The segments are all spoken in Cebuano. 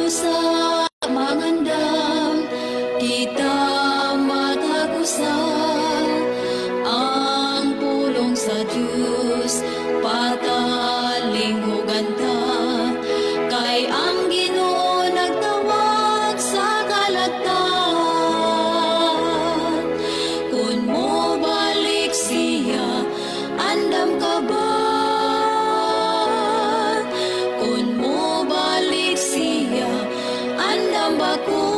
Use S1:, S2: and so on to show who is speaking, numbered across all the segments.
S1: Usa mangandam kita matagusan ang pulong sa Dios, patalinghugan ta kay ang Ginoo nagtawag sa kalagtan. Kun mo balik siya, andam ka ba? Kun mo balik siya, andam ba ko?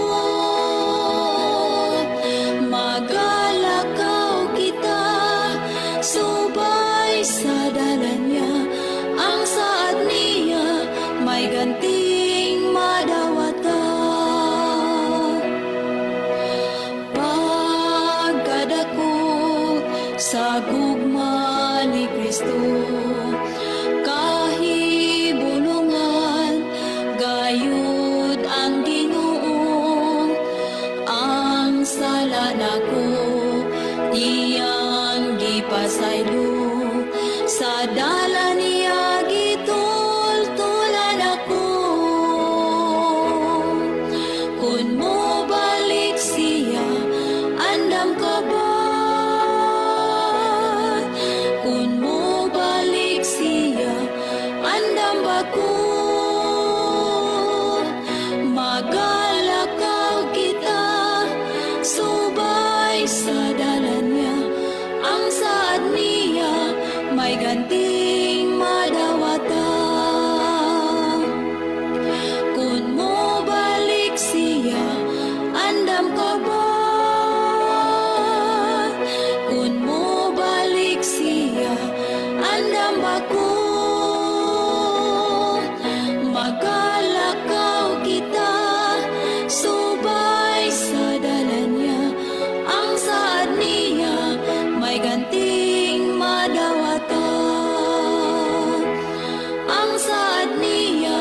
S1: Magalakaw kita subay sa dalan niya, ang saad niya may ganting madawata. Pagkadako sa gugma ni Kristo, kahibulungan gayud ang Ginoo, ang sala nako iyang gipasaylo, sa dala niya gitultulan ako. Kun mo balik siya, andam ka ba? Kun mo balik siya, andam ba ko? Magalakaw kita subay sa dalan niya, ang saad niya may ganting madawata. Kun mo balik siya, andam ka ba? Kun mo balik siya, andam ba ko? Magalakaw kita subay sa dalan niya, ang saad niya may ganting madawata. Ang saad niya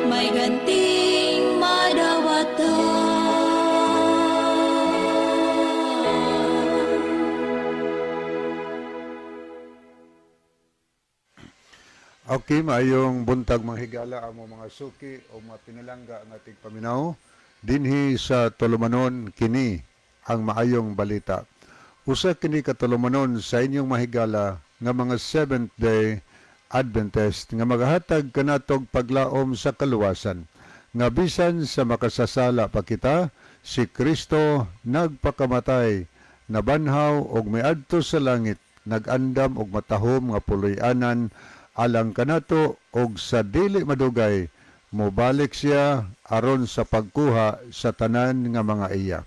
S1: may ganting madawata.
S2: Okay, maayong buntag mga higala amo mga suki o mga pinalangga ang ating paminaw dinhi sa Tulumanon, kini ang maayong balita. Usa kini ka tulumanon sa inyong mahigala nga mga Seventh Day Adventist nga magahatag kanatog paglaom sa kaluwasan nga bisan sa makasasala pa kita, si Kristo nagpakamatay, nabanhaw og miadto sa langit, nagandam og matahom nga puloy-anan alang kanato, og sa dili madugay mobalik siya aron sa pagkuha sa tanan nga mga iya.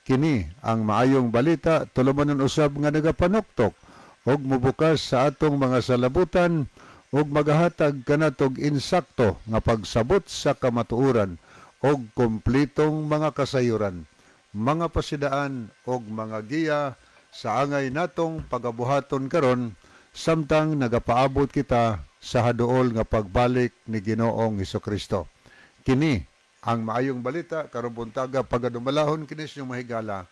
S2: Kini ang maayong balita, tulumanon usab nga nagapanuktok og mobukas sa atong mga salabutan og magahatag kanatog insakto nga pagsabot sa kamatuoran og kumplitong mga kasayuran, mga pasidaan og mga giya sa angay natong pagabuhaton karon samtang nagapaabot kita sa haduol nga pagbalik ni Ginoong Hesukristo. Kini ang maayong balita karon buntaga pagadumalahon kini sa inyong mahigala.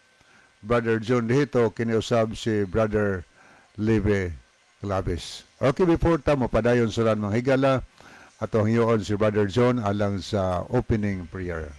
S2: Brother John Dihito, kini usab si Brother Libe Claves. Okay, before ta mapadayon sulan mga higala, atong hiyoon si Brother John alang sa opening prayer.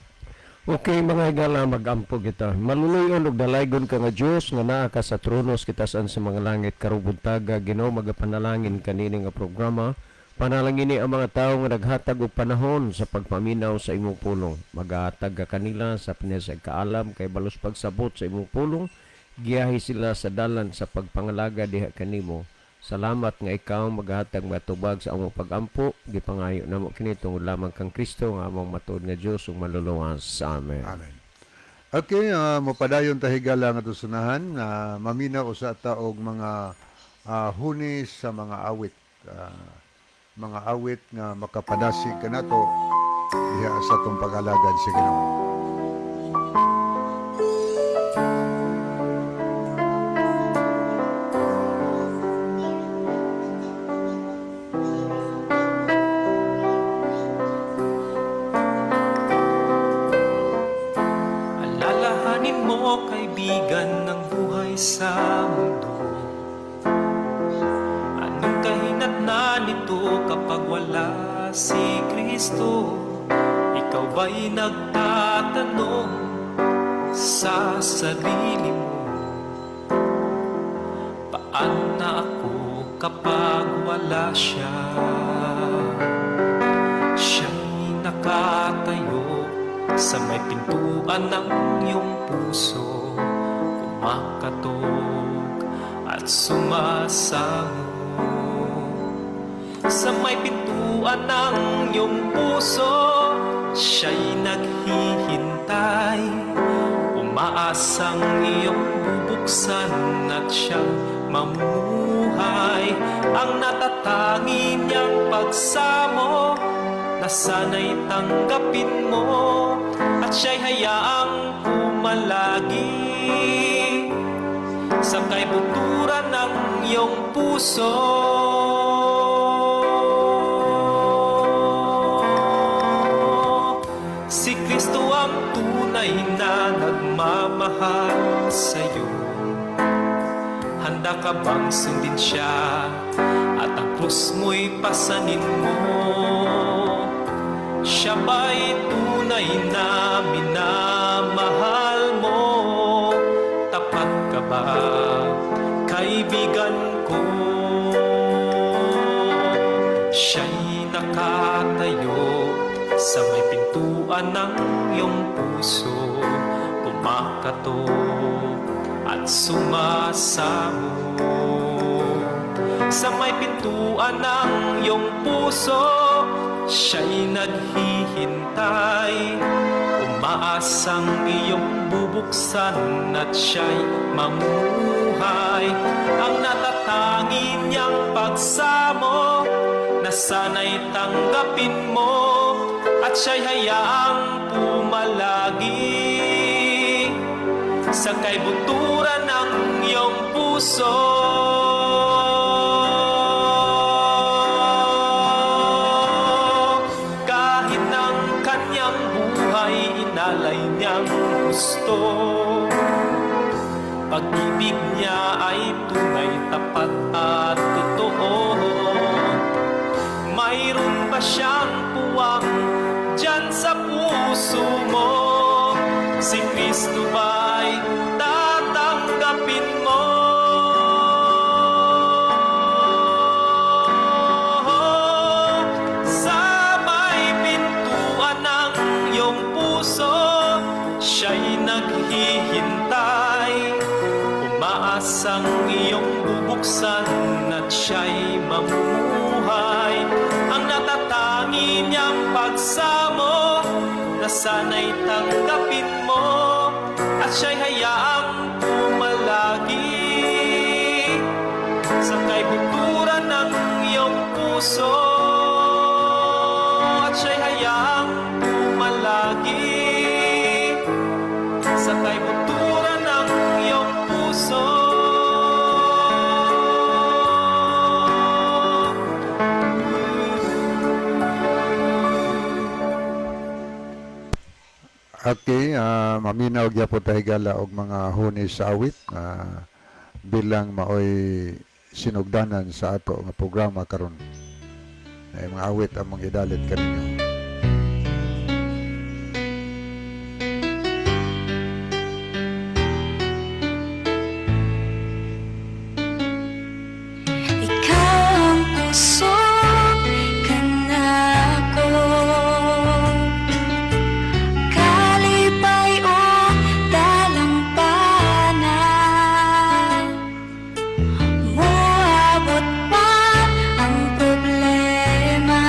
S3: Okay mga higala, magampo kita. Maluluyon og dalaygon ka nga Dios nga naa ka sa tronos kitasan sa mga langit karong buntaga. Ginoo, magapanalangin kanini nga programa. Panalangini ang mga tawo nga naghatag og panahon sa pagpaminaw sa imong pulong. Magahatag ka kanila sa pinasag kaalam kay balos pagsabot sa imong pulong. Giyahi sila sa dalan sa pagpangalaga diha kanimo. Salamat nga ikaw maghatag matubag sa among pagampo. Gipangayo namo kini tungod lamang kang Kristo nga among matuod nga Dios ug maluluwas. Amen.
S2: Amen. Okay, mapadayon ta higala nga sunahan, maminaw usa ta og mga huni sa mga awit. Mga awit nga makapadasig kanato diha sa atong pag-alagad sa Ginoo.
S4: Alalahanin mo, kaibigan, ng buhay sa mundo. Anong kahinatnan nito kapag wala si Kristo? Ikaw Ba'y nagtatanong sa sarili mo, "Paano na ako kapag wala siya?" Siya'y nakatayo sa may pintuan ng iyong puso, kumakatok at sumasamo. Sa may pintuan ng iyong puso, siya'y naghihintay, umaasang iyong bubuksan at siyang mamumuhay. Ang natatangi niyang pagsamo na sana'y tanggapin mo at siya'y hayaang pumalagi sa kaibuturan ng iyong puso. Si Kristo ang tunay na nagmamahal sa'yo. Handa ka bang sundin siya at ang krus mo'y pasanin mo? Siya ba'y tunay na minamahal mo? Tapat ka ba, kaibigan ko? Siya'y nakatayo sa may pintuan ng iyong puso, kumakatok at sumasamo. Sa may pintuan ng iyong puso, siya'y naghihintay, umaasang iyong bubuksan at siya'y mamumuhay. Ang natatangi niyang pagsamo na sana'y tanggapin mo at siya'y hayaang pumalagi sa kaibuturan ng iyong puso. Kahit ng kanyang buhay inalay niyang gusto, pag-ibig niya ay tunay, tapat at totoo. Mayroon ba siyang puwang dyan sa puso mo? Si Kristo ba'y tatanggapin mo? Sa may pintuan ng iyong puso, siya'y naghihintay, umaasang iyong bubuksan at siya'y mamumuhay. Ang natatangi niyang pagsamo na sana'y tanggapin mo at siya'y hayaang pumalagi sa kaibuturan ng iyong puso. At siya'y hayaang pumalagi sa kaibuturan ng iyong puso.
S2: Okay, maminaw gyapon ta, higala, og mga huni sa awit bilang maoy sinugdanan sa ato nga programa karon. Ay mga awit ang mga idalit kaninyo.
S1: Ikaw ang puso kanako, kalipay o dalampana, moabot pa ang problema.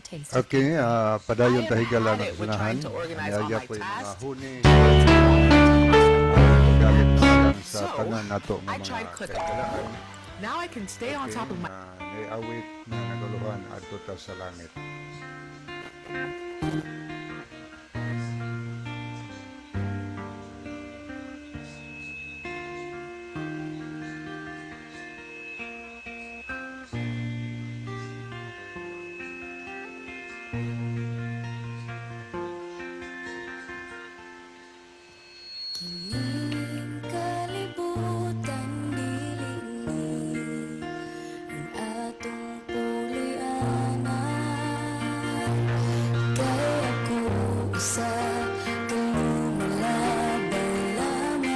S1: taste of
S2: Okay, padayon
S5: I am
S2: ta higala
S5: at
S2: nga
S5: it with
S2: kasanahan.
S5: trying to organize all
S2: Niaya
S5: my
S2: po yung mga
S5: tasks.
S2: huni. Gamit na lang sa
S5: So,
S2: tanan nato nga
S5: I
S2: mga
S5: tried ClickUp.
S2: kahigalaan.
S5: Now I can stay on
S2: Okay,
S5: top of my
S2: niawit nga naguluhan adto ta sa langit.
S1: Kining kalibutan dili ni ang atong pulianan. Kay ako usa ka lumalabay lamang.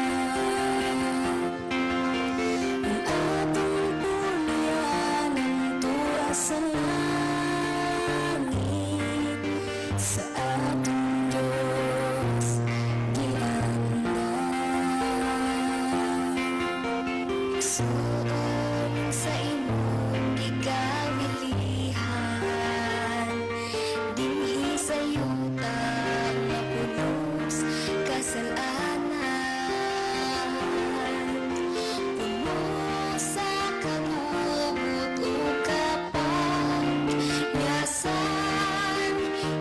S1: Ang atong pulianan tuwa sa langit, sa atong Diyos giandan. Igsuon sa imong gikawilihan, dinhi sa yuta nga pulos kasalanan. Puno sa kagubot ug kapangyasan,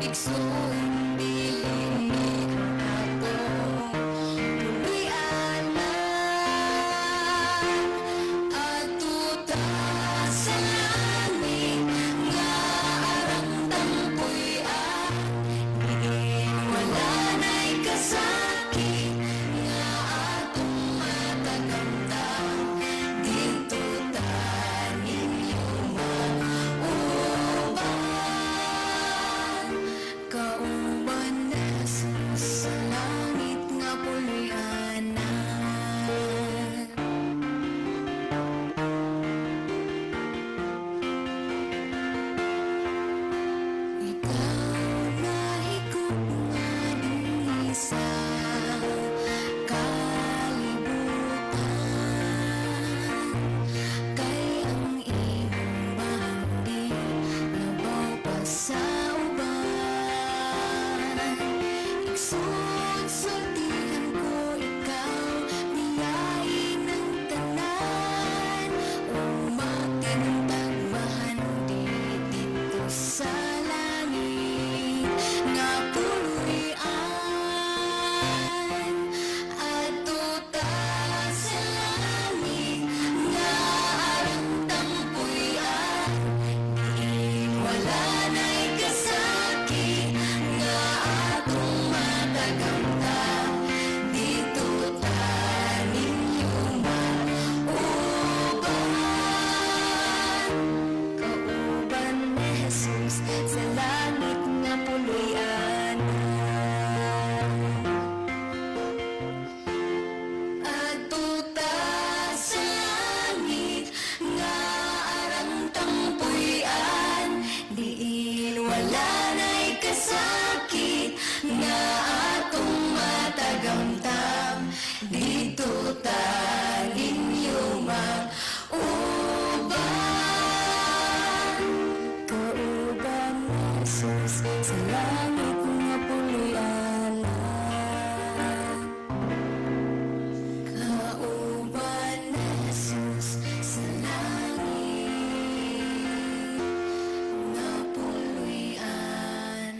S1: igsuon dili ni ang atong pulianan. Adto ta sa langit nga arang tangpuy-an, diin wala na'y kasakit nga atong matagamtam. Didto ta ninyo mauban. Kauban ni Jesus sa langit nga puloy-anan. Ikaw nahigop nga dinhi sa kalibutan, kay ang imong bahandi labaw pa sa uban. Igsoon, sultihan ko ikaw, biyain ang tanan, umatin tagmahandi didto sa langit nga puloy-an. Adto ta sa langit nga arang tangpuy-an, diin wala na'y kasakit nga atong matagamtam. Didto ta ninyo mauban. Kauban ni Jesus sa langit nga puloy-anan. Adto ta sa langit nga arang tangpuy-an, diin wala na'y kasakit nga atong matagamtam. Didto ta ninyo mauban. Kauban ni Jesus sa langit nga puloy-anan. Kauban ni Jesus sa langit nga puloy-anan.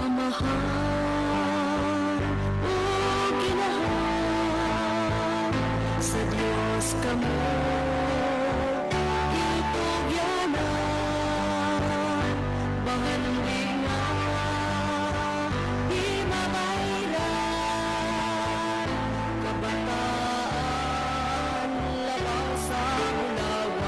S1: Amahan ug Inahan, sa Dios kamo itugyanan, bahandi nga himabayran, kabataan labaw sa bulawan.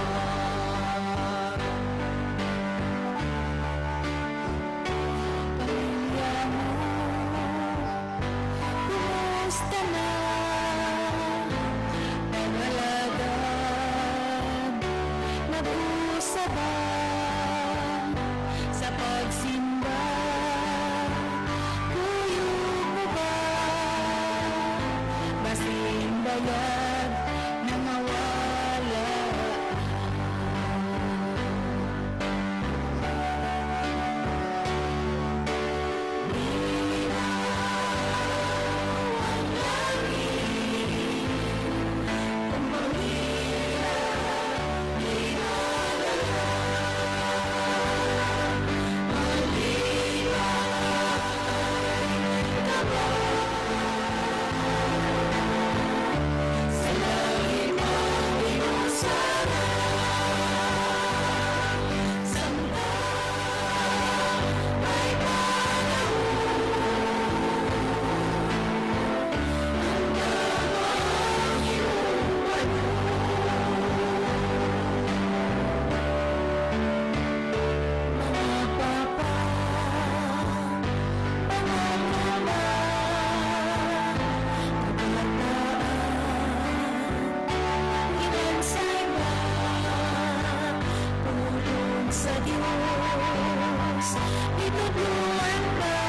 S1: Diyos, Gitudloan ka,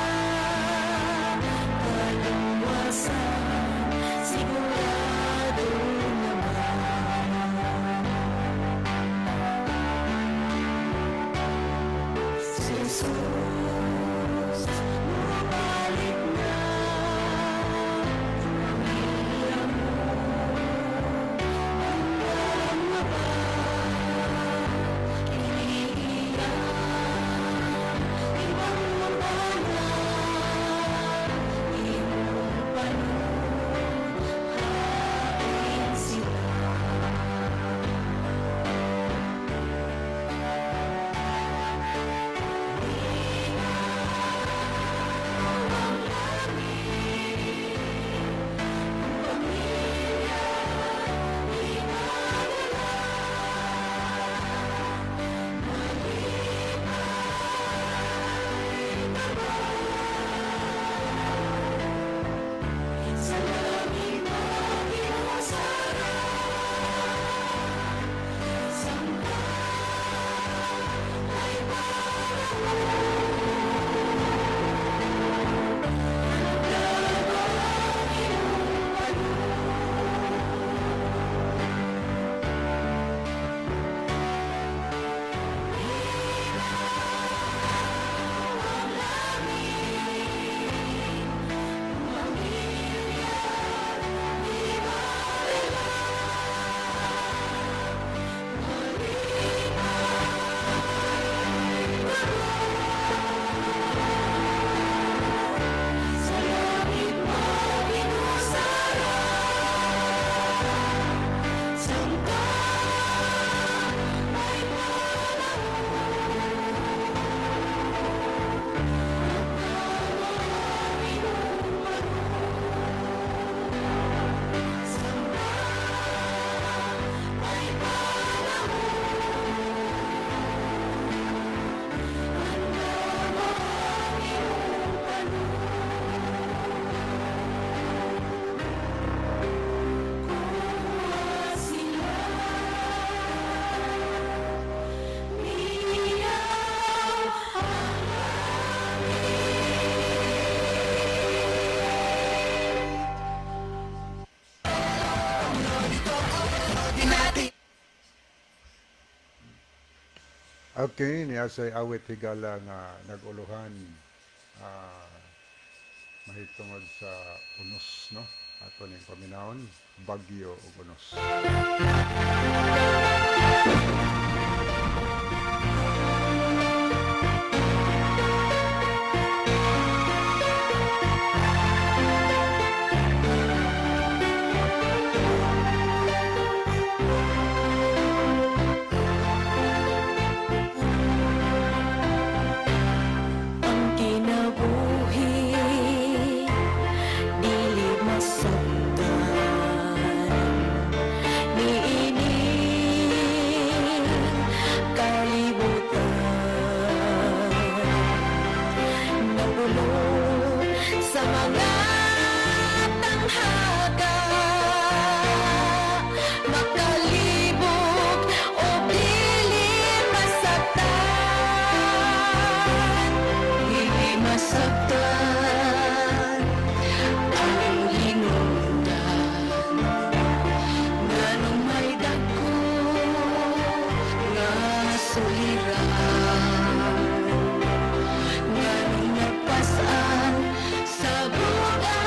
S1: kaluwasan, sigurado naman. Si Jesus, bumabalik na, pamilya mo, handa na ba? Kinihiya, ibang mabana, imong panuhain sila. Sa langit maginusara, sangka ay Sa langit maginusara, sangka ay sila. Niyaw
S2: Okay, niya say awit higala nga naguluhan mahitungod sa unos, no? Ato ning paminawon, bagyo ug unos.
S1: Ang kinabuhi dili masaktan niining kalibutan, napulo sa mga tanghaga, makalibog o dili masaktan, dili masaktan ang hinungdan, nganong may dagko nga suliran, nganong napas-an sa bugat.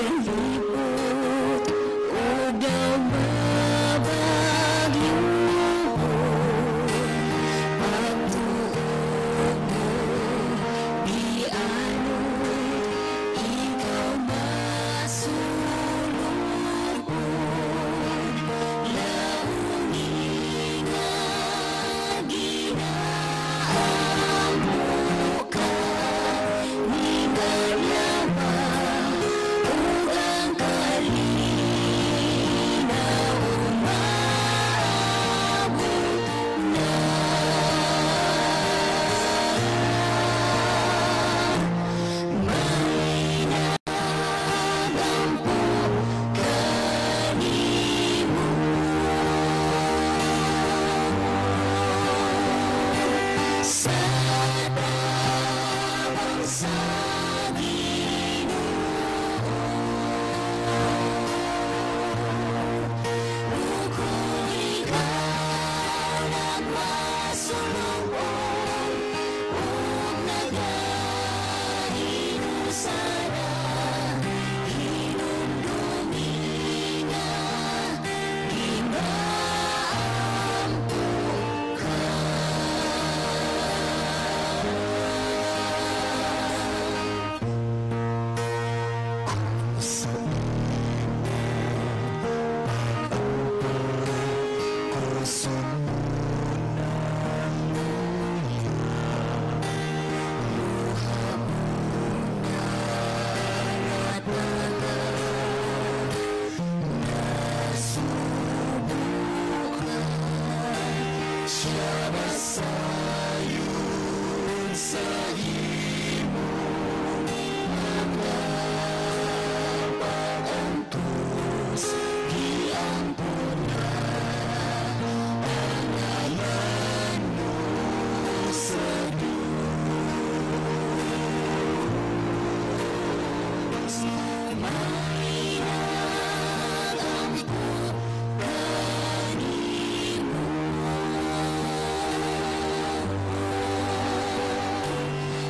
S1: Nagalipot ug daw mabagyuhon. Pagtuo mo, gianod, ikaw masulubon. Launi nga ginaampo ka ni Maryama ug ang kalinaw maabot na. May nagampo kanimo sa tabang sa Ginoo. Ug kung ikaw nagmasulubon ug nagahinusara, hinumdumi nga ginaampo ka.
S5: Sa ko
S1: Siya basayon sa imong mga pag-antos, giampon na ang ngalan mo sa Diyos. May nagampo kanimo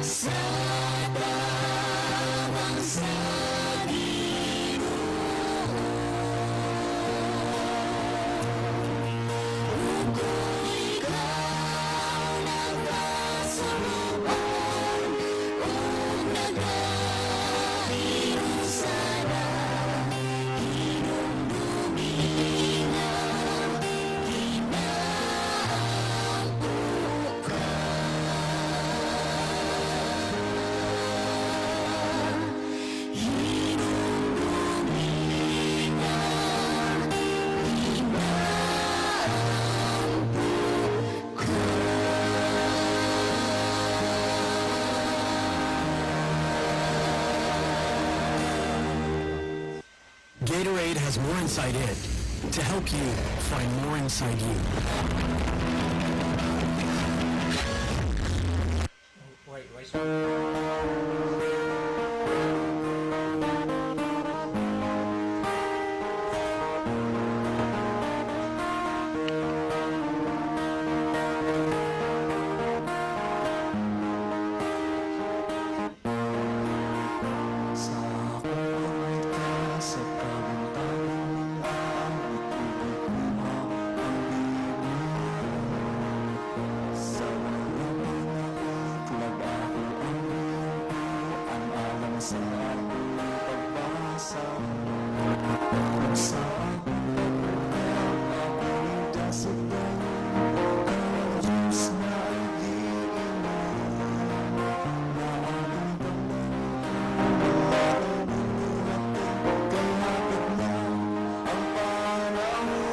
S1: sa tabang sa Ginoo. Ug kung ikaw nagpasulubon ug nagahinusara, hinumdumi nga ginaampo ka. Hinumdumi nga ginaampo ka.
S6: Gatorade has more inside it to help you find more inside you.
S4: Wait, wait.
S5: Sa akong pagligtas sa kabuntagon, ikuha ang Ginoo. Sa walang ako ang ang alang sa akong pagbasa. Kung sa akong pagbuka, ako'y dasig ang Diyos na giingon na ang kay hapit na ang panahon.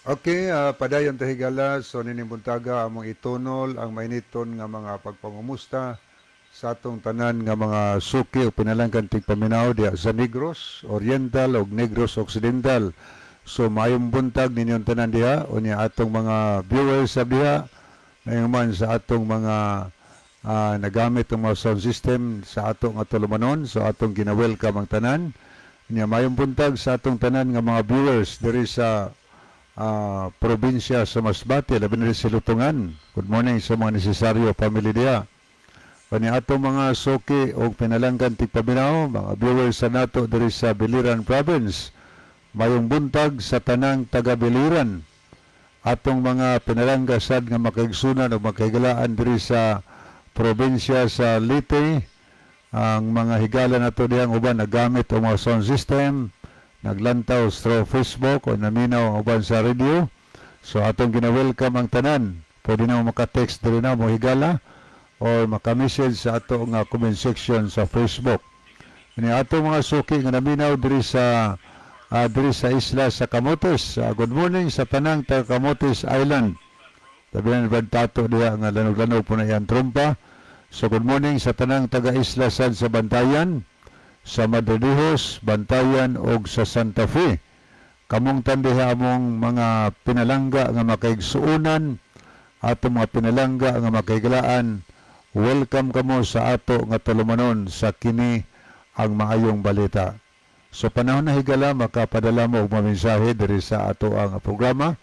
S2: Okay, padayon ta, higala. So nining buntaga among itunol ang mainiton nga mga pagpangumusta sa atong tanan nga mga suki o pinalanggan tigpaminaw diha sa Negros Oriental o Negros Occidental. So maayong buntag ninyong tanan diha, unya atong mga viewers sa diha, ngayon man sa atong mga nagamit ang mga sound system sa atong nga tulumanon. So atong gina-welcome ang tanan. Unya maayong buntag sa atong tanan nga mga viewers diri sa probinsya sa Masbate, labi na sa Lutungan. Good morning sa mga Necesaryo family diha. Kani atong mga suki o pinalanggan tigpaminaw, mga viewers sa nato diri sa Biliran Province. Mayong buntag sa tanang taga Biliran. Atong mga pinalangga sad nga makaigsunan o makahigalaan diri sa probinsya sa Leyte, ang mga higala nato dihang uban nagamit ang mga sound system, naglantaw through Facebook o naminaw ang uban sa radio. So atong gina-welcome ang tanan. Pwede na mo maka-text diri na mo, higala, or maka-message sa ato nga comment section sa Facebook. Ni ato mga suki nga naminaw diri sa isla sa Camotes. Good morning sa tanang taga Camotes Island. Tabi na ni Brad Tato diha nga lanog-lanog po na iyang trumpa. So good morning sa tanang taga isla sad sa Bantayan, sa Madridejos, Bantayan og sa Santa Fe. Kamong tandiha among mga pinalangga nga makaigsuonan, atong mga pinalangga nga makahigalaan, welcome kamo sa ato nga tulumanon sa kini ang maayong balita. So panahon na, higala, makapadala mo og mga mensahe diri sa ato ang programa.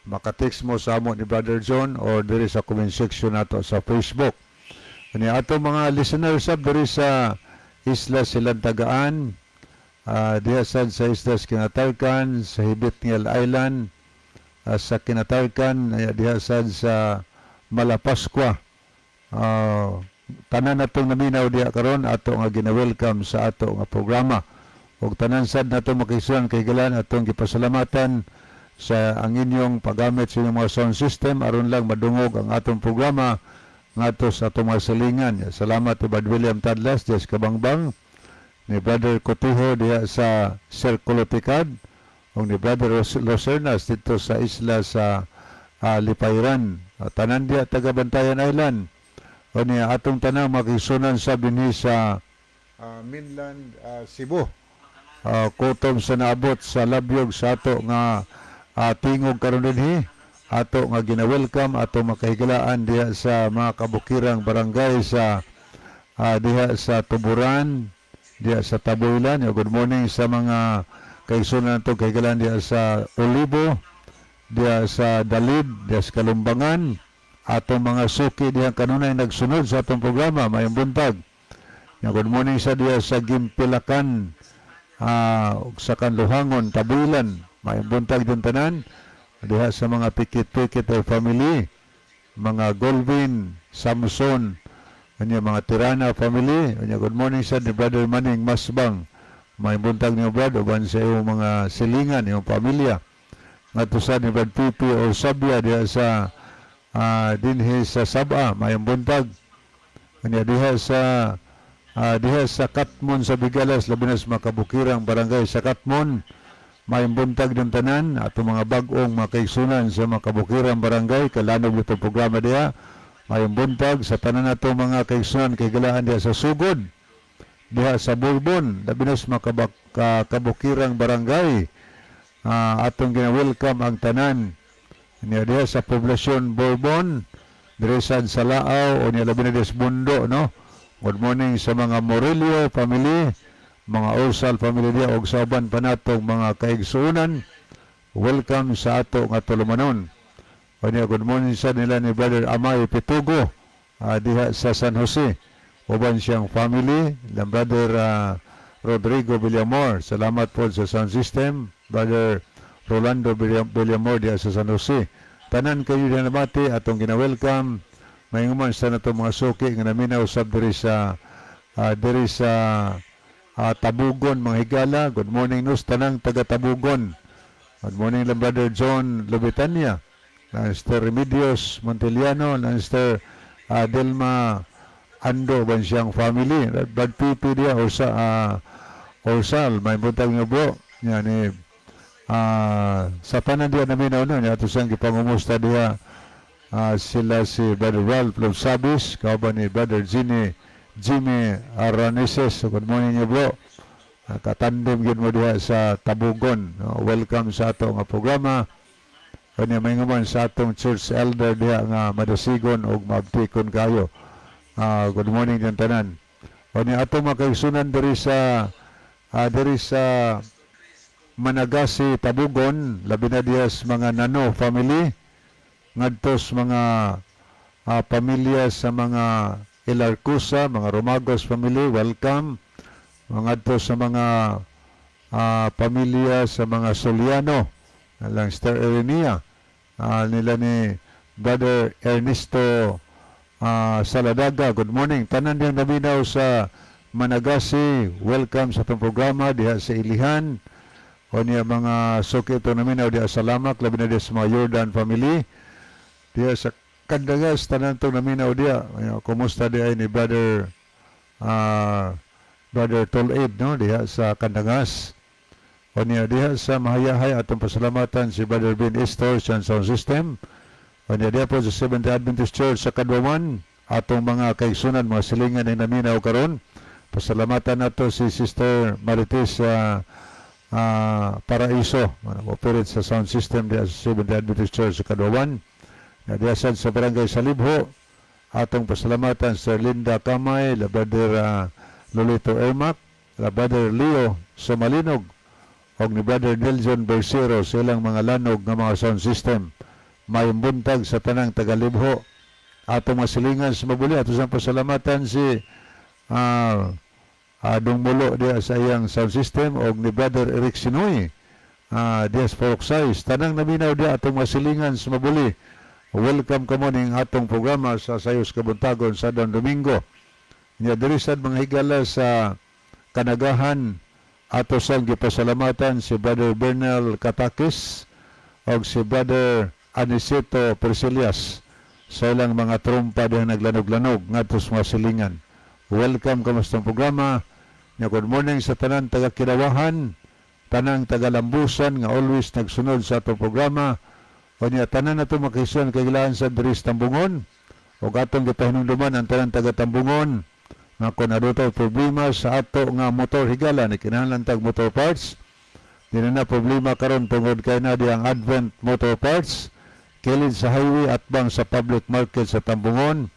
S2: Maka-text mo sa amo ni Brother John or diri sa comment section nato sa Facebook. Ani ato mga listeners sab diri sa Isla Silantagaan, diha sad sa Isla Kinatarkan, sa Hibitngel Island, sa Kinatarkan, diha sad sa Malapascua. Tanan natong naminaw diha karon ato nga gina-welcome sa ato nga programa. Ug tanan sad nato makisuan kay galan atong gipasalamatan sa ang inyong paggamit sa inyong mga sound system aron lang madungog ang atong programa ngadto sa atong mga silingan. Salamat ni Brad William Tadlas diha sa Kabangbang, ni Brother Cotijo diha sa Circulo Tikad, ug ni Brother Locernas dito sa isla sa Lipayran. Tanan diha taga Bantayan Island. O ni atong tanang makisunan sa dinhi sa mainland Cebu. Kutom sa naabot sa labyog sa ato nga tingog karon dinhi, ato nga gina-welcome ato makahigalaan diha sa mga kabukirang barangay sa diha sa Tuburan, diha sa Tabuilan. Good morning sa mga kaigsunan nato kahigalaan diha sa Olibo, diha sa Dalid, diha sa Kalumbangan. Atong mga suki diha kanunay nagsunod sa atong programa, mayong buntag. Good morning sa diha sa Gimpilakan, sa Kanluhangon, Tabuilan, mayong buntag din tanan. Diha sa mga pikit-pikit ay family, mga Golvin, Samson, unya mga Tirana family. Unya good morning sa ni Brother Maning Masbang. May buntag niyo, Brad, uban sa iyong mga silingan, iyong pamilya. Ngadto sa ni Brad Pipi o Sabia diha sa dinhi sa Saba, mayong buntag. Unya diha sa Katmon sa Bigalas, labi na sa makabukirang barangay sa Katmon, mayong buntag ng tanan atong mga bag-ong makaigsunan sa makabukirang barangay, kalanog nito programa diha. Mayong buntag sa tanan nato mga kaigsunan kahigalaan diha sa Sugod, diha sa Bourbon, labi na sa mga kabukirang barangay. Atong gina-welcome ang tanan niya diha sa poblasyon Bourbon, diri sa Salaaw o niya labi na diha sa Bundo, no? Good morning sa mga Morillo family, mga Ursal family diha og sa uban pa natong mga kaigsuonan. Welcome sa ato nga tulumanon. O niya, good morning sa nila ni Brother Amay Pitugo diha sa San Jose. Uban siyang family, lang Brother Rodrigo Villamor. Salamat po sa sound system, Brother Rolando Villamor diha sa San Jose. Tanan kayo diha nabati atong gina-welcome. Mainguman sa nato mga suki nga naminaw sab diri sa Tabugon, mga higala. Good morning nos tanang taga Tabugon. Good morning lang Brother John Lubitania, Sister Remedios Monteliano, Sister Delma Ando ban siyang family. Brad Pipi diya o sa Orsal, may buntag nga bro. Yan ni sa tanan diya naminaw no, niya ato siyang gipangumusta diya sila si Brother Ralph Lobsabis, kauban ni Brother Jimmy Araneses. So, good morning niyo, bro. Katandem gyud mo diha sa Tabugon. No? Welcome sa ato nga programa. Kanya may ngaman sa atong church elder diha nga madasigon og maabtikon kayo. Good morning din tanan. Kanya ato mga kaigsunan diri sa Managasi Tabugon, labi na diha sa mga Nano family, ngadto sa mga pamilya sa mga Ilarcusa, mga Romagos family, welcome. Ngadto sa mga pamilya sa mga Soliano, alang Star Erenia, nila ni Brother Ernesto Saladaga, good morning. Tanan diyang naminaw sa Managasi, welcome sa atong programa diha sa Ilihan. O niya mga suki ito naminaw diha sa Lamak, labi na diha sa mga Jordan family. Diha sa Kandagas, tanan itong naminaw diha. Ayan, kumusta diha ni Brother Toled, no? Diha sa Kandangas. O niya diha sa Mahayahay, atong pasalamatan si Brother Ben Estor sa sound system. O niya diha po sa Seventh Adventist Church sa Kadwaman, atong mga kaigsunan, mga silingan ay naminaw karon. Pasalamatan nato si Sister Marites Paraiso, operate sa sound system diha sa Seventh Adventist Church sa Kadwaman. Na diha sad sa Barangay Salibho, atong pasalamatan Sir Linda Kamay, la Brother Lolito Ermac, la Brother Leo Sumalinog, og ni Brother Nelson Bersero sa ilang mga lanog nga mga sound system. Mayong buntag sa tanang tagalibho. Atong masilingan sa mabuli, ato sang pasalamatan si Dong Mulo diha sa iyang sound system og ni Brother Eric Sinoy diha sa Poroksay. Tanang naminaw diha atong masilingan sa mabuli. Welcome kamo ning atong programa sa Sayos Kabuntagon sa Adlaw Domingo. Nya diri sad, mga higala, sa Kanagahan, ato sang gipasalamatan si Brother Bernal Katakis og si Brother Aniceto Persilias sa ilang mga trumpa diha naglanog-lanog ngadto sa mga silingan. Welcome kamo sa atong programa. Nya good morning sa tanan taga Kinawahan, tanang taga Lambusan nga always nagsunod sa atong programa. O niya tanan nato makisuan kailangan sa diri sa Tambungon o atong gipahinumduman ang tanan taga Tambungon nga kung adto problema sa ato nga motor, higala, ni kinahanglan tag motor parts, di na na problema karon tungod kay na di ang Advent Motor Parts kilid sa highway at bang sa public market sa Tambungon.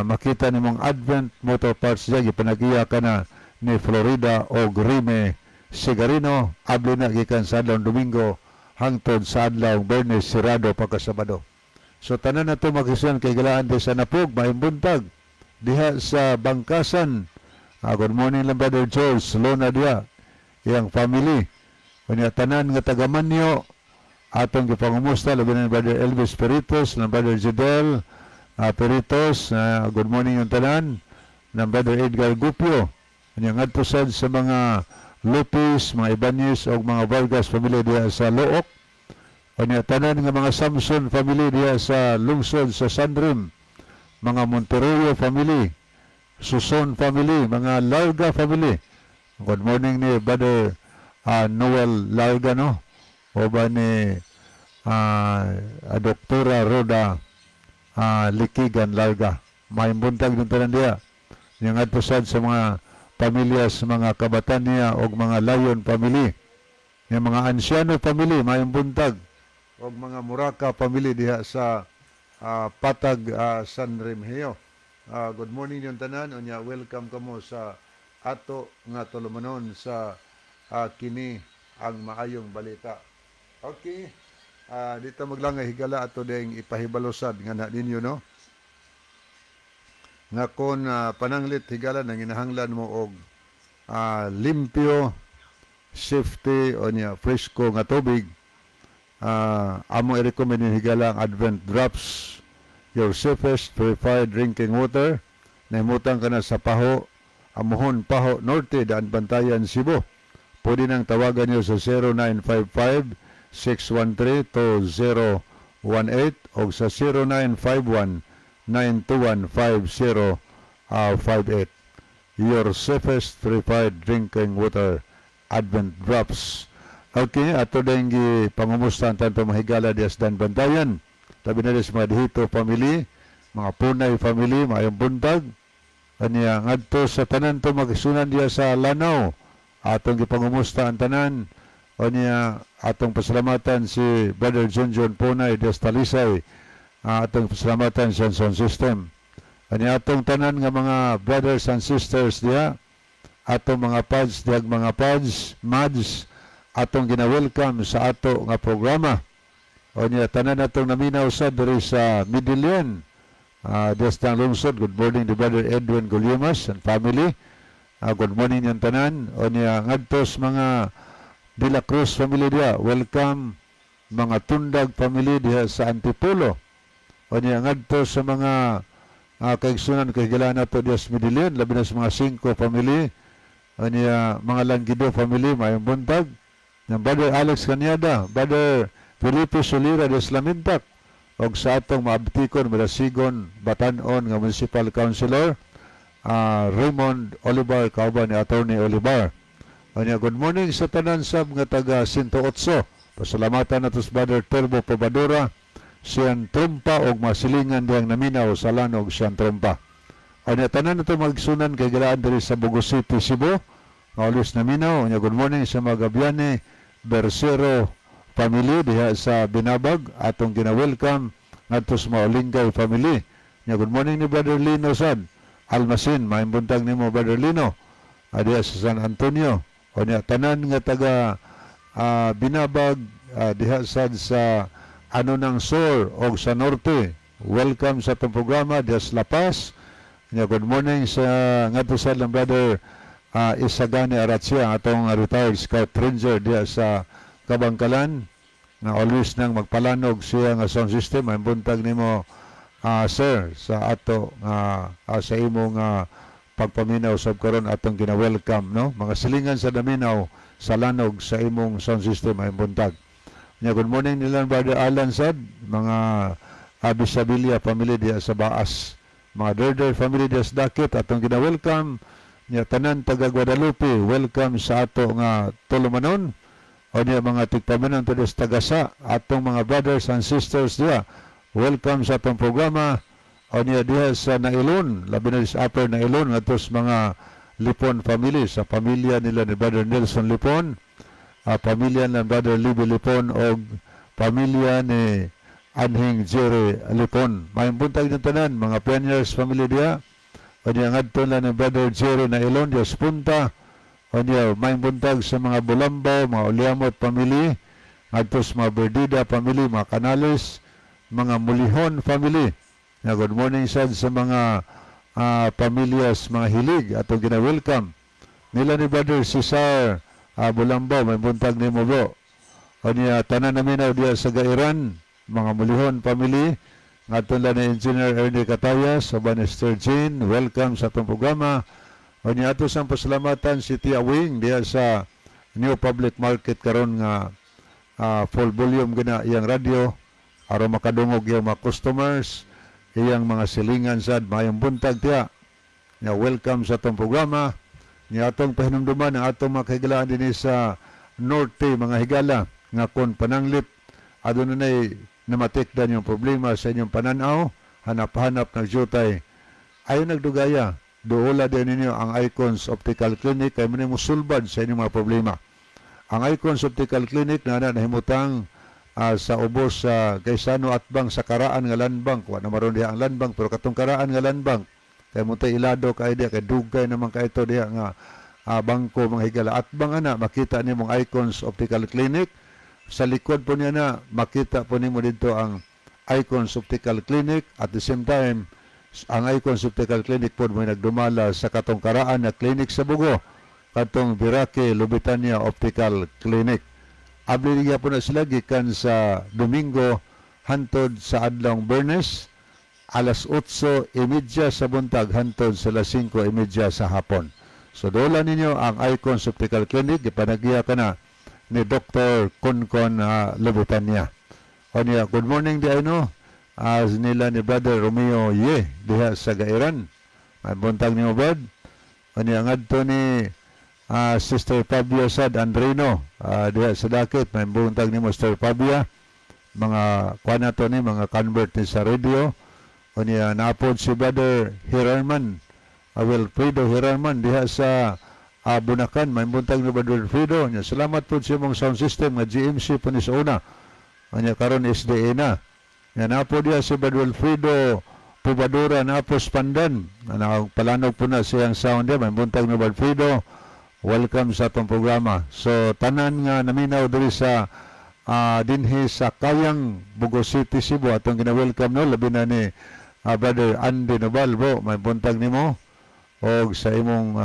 S2: Makita nimong Advent Motor Parts diya, gipanagiya ka na ni Florida o Rime Sigarino. Abli na gikan sa adlaw Domingo hangtod sa adlaw Biyernes, sirado pagkasabado. So tanan na to makisuan kay galaan di sa Napog, maayong buntag. Diha sa Bangkasan, good morning lang Brother George Lona diha, iyang family. Unya tanan nga taga Manyo, atong gipangumusta labi na ni Brother Elvis Peritos, ng Brother Jidel Peritos, good morning yung tanan, ng Brother Edgar Gupio. Unya ngadto sad sa mga Lopez, mga Ibanez o mga Vargas family diha sa Looc. Unya tanan nga mga Samson family diha sa lungsod sa Sandrim, mga Monterrey family, Suson family, mga Larga family. Good morning ni Brother Noel Larga, no? O ba ni Doktora Roda Likigan Larga. Maayong buntag nung tanan diha. Nya ngadto sad sa mga pamilya sa mga Kabatania og mga Lion family. Nya mga Anciano family, maayong buntag, og mga Muraka family diha sa Patag, San Remigio. Good morning yung tanan, unya welcome kamo sa ato nga tulumanon sa kini ang maayong balita. Okay. Dito maglangay, higala, ato ding ipahibalosad nga na ninyo, no, nga kon pananglit, higala, nang inahanglan mo og limpyo, safety o niya presko nga tubig, amo i-recommend yung, higala, ang Advent Drops, your safest purified drinking water. Nahimutang ka na sa Paho, Amuhon, Paho Norte, Daanbantayan, Cebu. Pwede nang tawagan niyo sa 0955 613 2018 o sa 0951 921 5058. Your safest purified drinking water, Advent Drops. Okay, ato din gi pangumusta ang tanto mahigala dias Daanbantayan. Tabi na sa mga Dihito family, mga Punay family, maayong buntag. Aniya ngadto sa tanan to magsunan diya sa Lanao. Atong gipangumusta ang tanan. Aniya atong pasalamatan si Brother John John Punay diya sa Talisay. Atong pasalamatan sa sound system. Aniya atong tanan nga mga brothers and sisters diya, atong mga pads diag mga pads, mads, atong gina-welcome sa ato nga programa. O niya, tanan natong naminaw sa diri sa Medellin. Des ng lungsod, good morning to Brother Edwin Guliomas and family. Good morning yung tanan. O niya, ngadtos mga De La Cruz family diya, welcome. Mga Tundag family diha sa Antipolo. O niya, ngadto sa mga kaigsunan kahigala nato diha sa Medellin, labi na sa mga Cinco family. O niya, mga Langgido family, maayong buntag. Yang Brother Alex Canyada, Brother Felipe Solira des Lamintak, og sa atong maabtikon, madasigon, batanon nga municipal councilor, Raymond Olivar, kauban ni Attorney Olivar. Anya, good morning sa tanan sab nga taga 108. Pasalamatan nato sa Brother Turbo Pobadora, siyang trumpa og masilingan diyang naminaw sa lanog siyang trumpa. Anya, tanan nato magsunan kay galaan diri sa Bogo City, Cebu. Nga naminaw. Anya, good morning sa mga Gabyane Bersero family diha sa Binabag, atong gina-welcome ngadto sa mga Olingay family. Nya, good morning ni Brother Lino sad Almasin, maayong buntag nimo, Brother Lino. Diha sa San Antonio. O niya, tanan nga taga Binabag, diha sad sa ano ng Sur o sa Norte. Welcome sa atong programa diha sa La Paz. Nya, good morning sa ngadto sa lang Brother Isagani Aratsia, ang atong retired Scout Ranger diha sa Kabangkalan na always nang magpalanog siya nga sound system. Ang buntag nimo, sir, sa ato nga sa imong pagpaminaw sab karon, atong gina-welcome, no, mga silingan sa naminaw sa lanog sa imong sound system, ay buntag. Nya, good morning nila Brother Alan sad, mga Abisabilia family diha sa Baas, mga Derder family diha sa Dakit, atong gina-welcome. Nya, tanan taga Guadalupe, welcome sa ato nga tulumanon. O niya, mga tigpaminan to sa Tagasa, atong mga brothers and sisters diha, welcome sa atong programa. O niya, diha sa Nailon, labi na sa Upper Nailon, ngadto sa mga Lipon family, sa pamilya nila ni Brother Nelson Lipon, pamilya ng Brother Libby Lipon og pamilya ni Anhing Jerry Lipon. Maayong buntag ng tanan, mga Pioneers family diha. O niya, ngadto na ni Brother Jerry Nailon diha sa Punta. O niya, maayong buntag sa mga Bulambaw, mga Uliamot family, ngadto sa mga Berdida family, mga Canales, mga Mulihon family. Ya, good morning sad sa mga pamilyas, mga Hilig, atong gina-welcome. Nila ni Brother Cesar Bulambaw, maayong buntag nimo, bro. O niya, tanan namin na diya sa Gairan, mga Mulihon family, ngadto lang ni Engineer Ernie Catayas, sa Bannister Jane, welcome sa atong programa. O niya, ato sang pasalamatan si Tia Wing diya sa New Public Market karon nga full volume gina iyang radyo aron makadungog iyang mga customers, iyang mga silingan sad. Maayong buntag, tiya. Nya, welcome sa atong programa. Nya, atong pahinumduman ang atong mga kahigalaan dinhi sa Norte, mga higala, nga kon pananglit aduna nay namatikdan yung problema sa inyong pananaw, Hanap-hanap nagdyutay. Ayo nagdugaya. Duola din ninyo ang Icons Optical Clinic kay mo musulbad sa inyong mga problema. Ang Icons Optical Clinic na nahimutang sa ubos sa Gaisano Atbang sa Karaan nga Landbank. Wa na maron diha ang Landbank, pero katong Karaan nga Landbank kay mo ilado kay diha kay dugay naman kay ito diha nga bangko, mga higala. Atbang ana makita nimong Icons Optical Clinic. Sa likod po niya na makita po nimo dito ang Icons Optical Clinic. At the same time, ang Icons Optical Clinic po may nagdumala sa katong Karaan na clinic sa Bugo, katong Birake Lubitania Optical Clinic. Abli niya po na sila gikan sa Domingo hantod sa adlawng Bernes, alas 8:30 sa buntag hantod sa alas 5:30 sa hapon. So dola ninyo ang Icons Optical Clinic, gipanagya ka na ni Dr. Konkon Lubitania. O niya, good morning di ano, as nila ni Brother Romeo Ye diha sa Gairan. May buntag niyo, Brad. O niya, ngadto ni Sister Fabia Sad Andrino diha sa Dakit. May buntag nimo, Sister Fabia. Mga kuan na to ni mga convert ni sa radio. O niya, napod si Brother Hirarman, Wilfredo Hirarman diha sa Bunakan. May buntag ni Brother Wilfredo. Niya, salamat po sa imong sound system nga GMC po ni sa una. O niya, karon SDA na. Nga napo diya si Brother Wilfredo Pubadura napos Pandan. Nakapalanog po na siyang sound diya. May buntag ni Brother Wilfredo. Welcome sa atong programa. So tanan nga naminaw diri sa dinhi sa Kayang, Bugo City, Cebu, atong gina-welcome, no, labi na ni Brother Andy Nobal. Bro, may buntag nimo og sa imong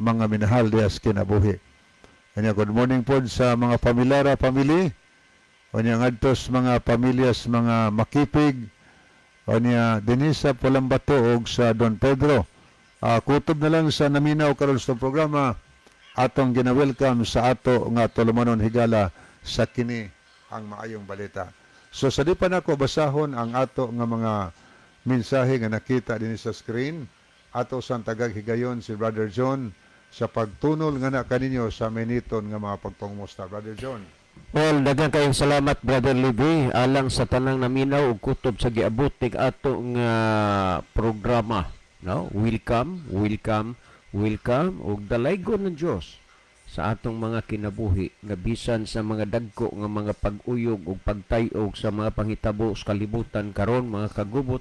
S2: mga minahal diha sa kinabuhi. Kanya, good morning po sa mga pamilyara family. Unya ngadto sa mga pamilyas mga Makipig. Unya dinhi sa Pulambato og sa Don Pedro. Kutob na lang sa naminaw karon sa programa, atong gina-welcome sa ato nga tulumanon, higala, sa kini ang maayong balita. So sa di pa nako basahon ang ato nga mga mensahe nga nakita dinhi sa screen, ato sang tagag higayon si Brother John sa pagtunol nga na kaninyo sa miniton nga mga pagpangumusta. Brother John.
S3: Well, daghang kayong salamat, Brother Libby, alang sa tanang naminaw ug kutob sa giabot nig ato nga programa, no? Welcome, welcome, welcome ug dalaygon ng Dios sa atong mga kinabuhi nga bisan sa mga dagko nga mga pag-uyog ug pagtay-og sa mga panghitabo sa kalibutan karon, mga kagubot,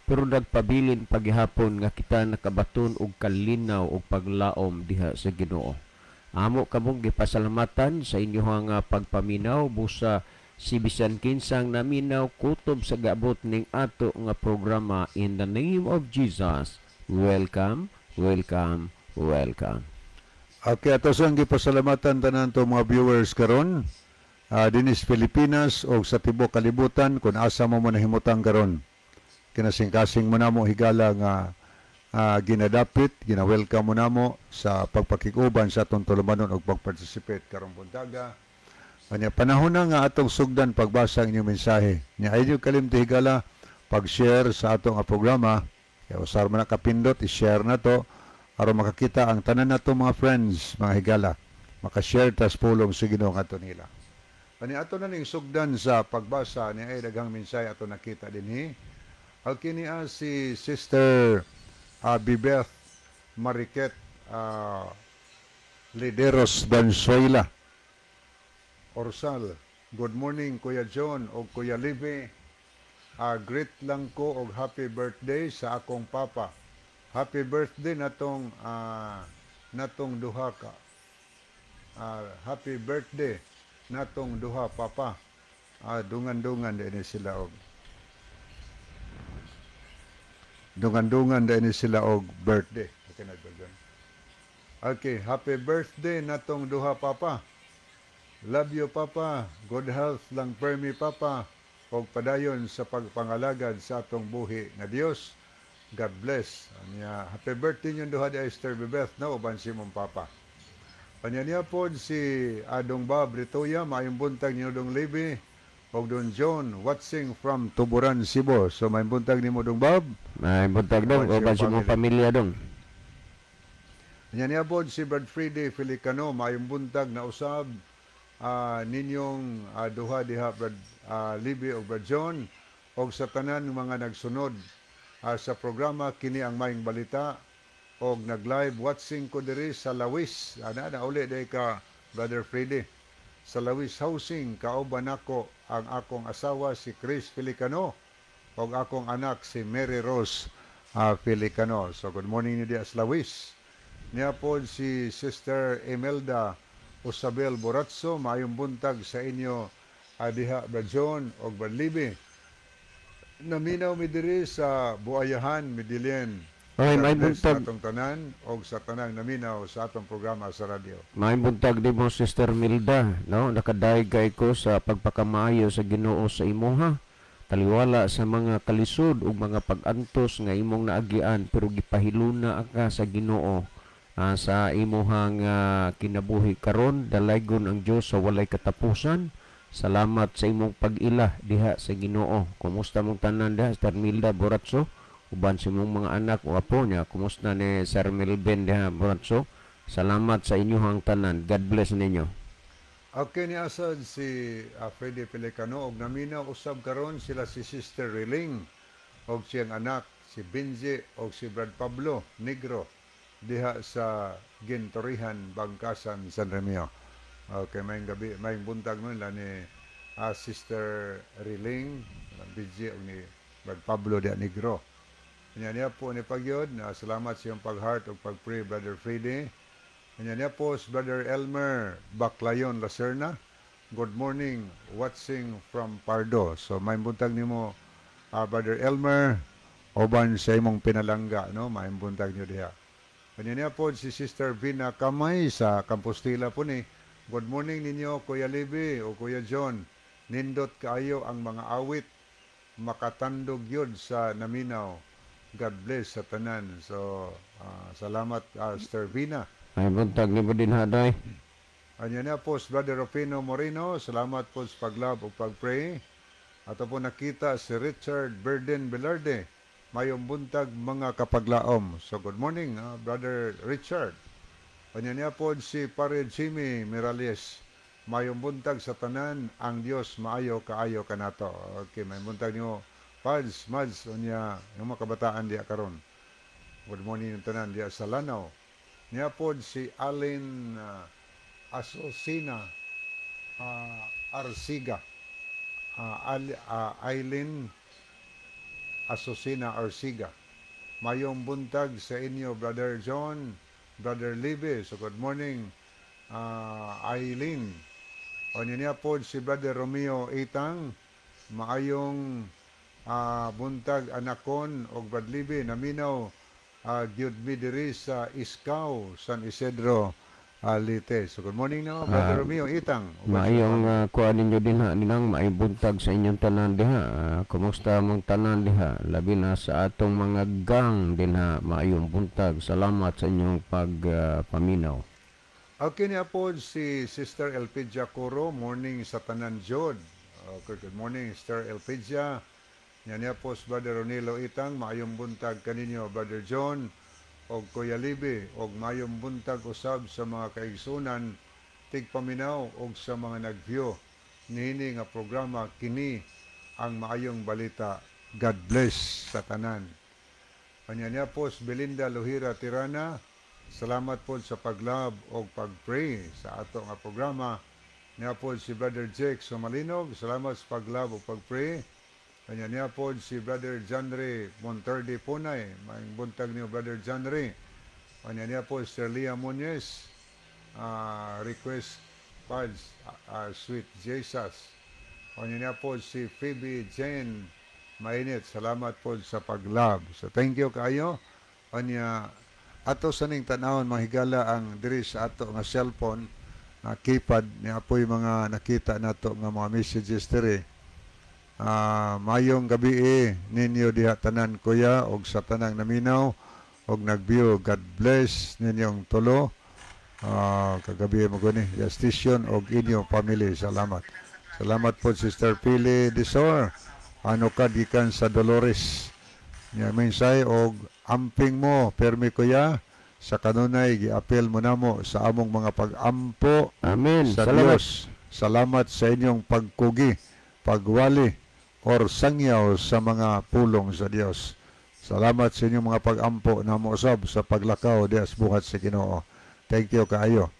S3: pero nagpabilin paghihapon nga kita nakabaton og kalinaw ug paglaom diha sa Ginoo. Amo kamong gipasalamatan sa inyong pagpaminaw busa si bisan kinsang naminaw kutob sa gaabot ning ato nga programa. In the name of Jesus, welcome, welcome, welcome.
S2: Okay, ato sang gipasalamatan tanan to mga viewers karon dinis Pilipinas o sa tibuok kalibutan kung asa mo mo nahimutang karon. Kinasingkasing mo namo, higala, nga ginadapit, gina-welcome mo namo sa pagpakikuban sa atong tulumanon og pag-participate karong buntaga. Kanya panahon na nga atong sugdan pagbasa ang inyong mensahe. Nya ayaw kalimti, higala, pag-share sa atong nga programa. Kaya usar man na kapindot, i-share na to aron makakita ang tanan nato mga friends, mga higala. Maka-share tas pulong sa Ginoo ngadto nila. Kani ato na ning sugdan sa pagbasa ni ay daghang mensahe ato nakita dinhi. Ang kini si Sister Bibeth Mariquet Lideros Bansuela Orsal. Good morning, Kuya John o Kuya Libby. Greet lang ko og happy birthday sa akong papa. Happy birthday natong duha ka. Happy birthday natong duha, papa. Dungan-dungan din sila og dungan-dungan din sila og birthday. Okay na, John. Okay, happy birthday natong duha, papa. Love you, Papa. Good health lang permi, Papa. Og padayon sa pagpangalagad sa atong buhi nga Dios. God bless. Anya, happy birthday ninyong duha di Esther Bebeth, no, uban si mong papa. Anya niya pod si Adong Bob Ritoya, maayong buntag niyo, Dong Libby og Don John, watching from Tuburan, Cebu. So maayong buntag nimo, Dong Bob.
S3: May buntag, dong,
S2: Uban
S3: uban
S2: si
S3: sa
S2: mong
S3: imong pamilya, dong.
S2: Anya niya pod si Brad Friday Felicano, maayong buntag na usab ninyong duha diha, Brad Libby o Brad John. Og sa tanan mga nagsunod sa programa kini ang Maayong Balita og nag-live watching ko diri sa Lawis. Ana na uli day ka, Brother Freddy. Sa Lawis Housing, kauban nako ang akong asawa si Chris Felicano og akong anak si Mary Rose Felicano. So good morning ni diya sa Lawis. Niya po si Sister Imelda Usabel Boratso, maayong buntag sa inyo diha, Brad John og Brad Libby. Naminaw mi diri sa Buayahan, Medellin.
S3: Ay,
S2: God
S3: may
S2: bless sa
S3: buntag.
S2: atong tanan og sa tanang naminaw sa atong programa sa radyo.
S3: May buntag di mo, Sister Milda, no? Nakadayeg kay ko sa pagpakamaayo sa Ginoo sa imuha. Taliwala sa mga kalisod ug mga pag-antos nga imong naagian, pero gipahiluna ka sa Ginoo sa imuhang kinabuhi karon. Dalaygon ang Dios sa walay katapusan. Salamat sa imong pag-ila diha sa Ginoo. Kumusta mong tanan diha, Sister Milda Boratso? Uban sa imong mga anak o apo niya. Kumusta ni Sir Melvin diha Boratso? Salamat sa inyong tanan. God bless ninyo.
S2: Okay, ni asad si Freddy Pelicano og naminaw usab karon sila si Sister Riling og siyang anak si Benji og si Brad Pablo Negro diha sa Gintorihan, Bangkasan, San Remio. Okay, maayong gabi, maayong buntag nun la ni Sister Riling, Benji og ni Brad Pablo diha Negro. Nya niya po ni Pagyod, na salamat sa iyong pag-heart og pag-pray, Brother Freddy. Nya niya po si Brother Elmer Baclayon Lacerna. Good morning, watching from Pardo. So maayong buntag nimo, Brother Elmer, uban sa imong pinalangga, no? Maayong buntag niyo diha. Kanya niya po si Sister Vina Kamay sa Compostela po ni. Good morning ninyo, Kuya Libby o Kuya John. Nindot kaayo ang mga awit, makatandog yun sa naminaw. God bless sa tanan. So, salamat, Sister Vina.
S3: Ay buntag ni mo din haday.
S2: Anya niya po si Brother Rufino Moreno, salamat po sa pag-love o pag-pray. Ato po nakita si Richard Berden Velarde. Mayong buntag, mga kapaglaom. So good morning, Brother Richard. Anya niya po si Pare Jimmy Mirales. Mayong buntag sa tanan, ang Dios maayo kaayo kanato. Okay, mayong buntag niyo Pads, Mads, unya yung mga kabataan diya karon. Good morning yung tanan diya sa Lanao. Niya po si Allen Asusina Arsiga. Aileen Asusina Arsiga. Mayong buntag sa inyo, Brother John, Brother Libby. So good morning, Aileen. O niya po si Brother Romeo Itang. Maayong buntag, anakon og Brad Libby. Naminaw gyud mi diri sa Iskaw, San Isidro, Leyte. So good morning na, Brother Romeo Itang.
S3: Maayong kuan ninyo dinha ninang, maayong buntag sa inyong tanan diha. Kumusta mong tanan diha? Labi na sa atong mga gang dinha, maayong buntag. Salamat sa inyong pagpaminaw.
S2: Okay, niya po si Sister Elpidia Coro, morning sa tanan jud. Okay, good morning, Sister Elpidia. Niya niya po si Brother Ronilo Itang, maayong buntag kaninyo, Brother John og Kuya Libi, og maayong buntag usab sa mga kaigsunan tigpaminaw og sa mga nag-view niini nga programa kini ang Maayong Balita. God bless sa tanan. Kanya niya po si Belinda Luhira Tirana, salamat po sa pag-love o pag-pray sa ato nga programa. Niya po si Brother Jake Sumalinog, salamat sa pag-love o pag-pray. Kanya niya po si Brother John Ray Monterde Punay, maayong buntag niyo, Brother John Ray. Kanya niya po si Sir Leah Muñez, request pads, Sweet Jesus. Kanya niya po si Phoebe Jane Mainit, salamat po sa pag-love. So thank you kayo. Kanya ato sa ning tanawon, mga higala, ang diri sa ato nga cellphone na keypad niya po yung mga nakita nato nga mga messages diri. Mayong gabi ninyo diha tanan, kuya, og sa tanang naminaw og nag-view. God bless ninyong tulo. Kagabi mo gani station og inyo family. Salamat. Salamat po, Sister Pili Desor. Ano ka gikan sa Dolores. Nya mensahe og amping mo permi, kuya, sa kanunay giapil mo namo sa among mga pag-ampo
S3: Amen.
S2: sa
S3: Salamat.
S2: Dios. Salamat sa inyong pagkugi, pagwali or sangyaw sa mga pulong sa Dios. Salamat sa inyong mga pag-ampo na usab sa paglakaw diha sa buhat sa Ginoo. Thank you kaayo.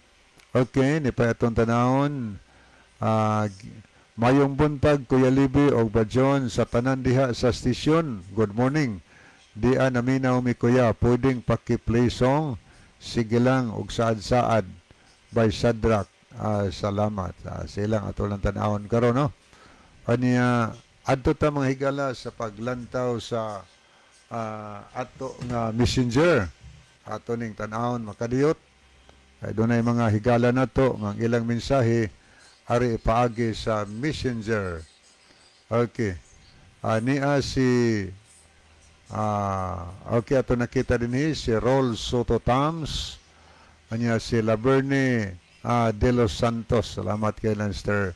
S2: Okay, ni pa atong tanawon. Mayong buntag, Kuya Libi og Bajon, sa tanan diha sa station. Good morning. Dia naminaw mi, kuya, pwedeng paki-play song "Sige Lang og Saad-saad" by Shadrach. Salamat. Silang ato lang tan-awon karon, no. Aniya adto ta, mga higala, sa paglantaw sa ato nga messenger. Ato ning tan-awon makadiyot. Kay dunay mga higala nato nga ang ilang mensahe ari ipaagi sa messenger. Okay. Niya si okay, ato nakita din si Rol Soto Tams, anya si Laverne De Los Santos. Salamat kay Lanster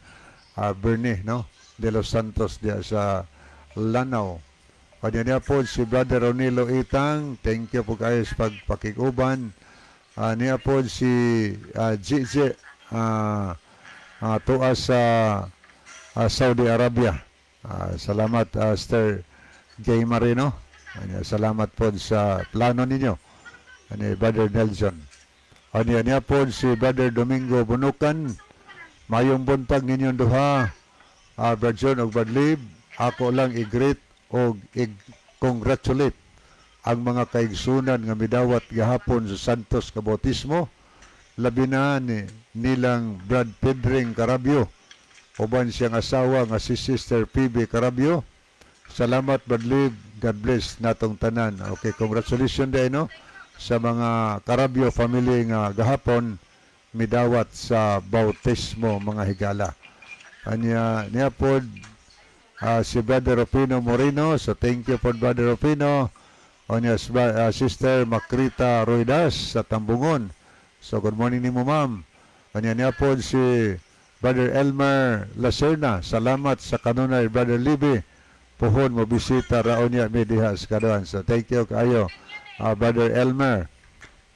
S2: Bernie, no? De Los Santos diya sa Lanao. Anya niya po si Brother Ronilo Itang. Thank you po kayo sa pagpakikuban. Niya po si GJ tuwa sa Saudi Arabia. Salamat, Sir Gay Marino. Anya, salamat po sa plano ninyo. Ani Brother Nelson. Anya niya po si Brother Domingo Bunukan. Mayong buntag ninyong duha. Brad John og Brad Lib, ako lang i-greet og i-congratulate ang mga kaigsunan nga midawat gahapon sa Santos Kabautismo, labi na ni nilang Brad Pedring Carabio uban siyang asawa nga si Sister PB Carabio. Salamat, Brad Lib. God bless natong tanan. Okay, congratulations din, no, sa mga Carabio family nga gahapon midawat sa bautismo, mga higala. Anya niya pod si Brother Rufino Moreno. So thank you po, Brother Rufino. Anya Sister Macrita Ruidas sa Tambungon. So good morning nimo, ma'am. Anya niya pod si Brother Elmer Lacerna. Salamat sa kanunay, Brother Libby. Puhon mo bisita raon niya mi diha sa Kaduan. So thank you kayo, Brother Elmer.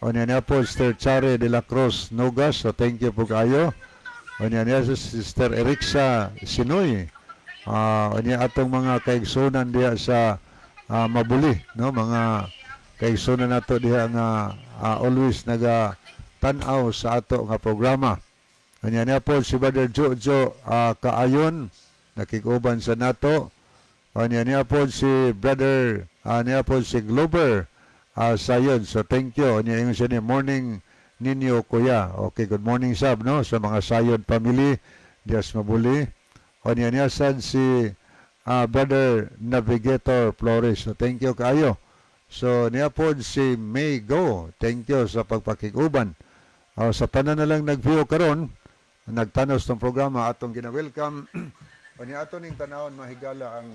S2: Anya niya po Sister Chare de la Cruz Nogas. So thank you po kayo. Anya niya si Sister Erixa Sinoy. Anya atong mga kaigsunan diha sa Mabuli, no, mga kaigsunan nato diha nga always naga tan-aw sa ato nga programa. Anya niya po si Brother Jojo Kaayon, nakikuban sa nato. Anya niya po si Brother niya po si Glover Sayon. So thank you. Anya ingon siya ni morning ninyo, kuya. Okay, good morning sab, no, sa mga Sayon family diha sa Mabuli. Anya niya sad si Brother Navigator Flores. So thank you kaayo. So niya po si May Go. Thank you sa pagpakikuban. Sa tanan na lang nag-view karon, nagtanos ng programa, atong gina-welcome. Unya ato ning tanawon, mahigala, ang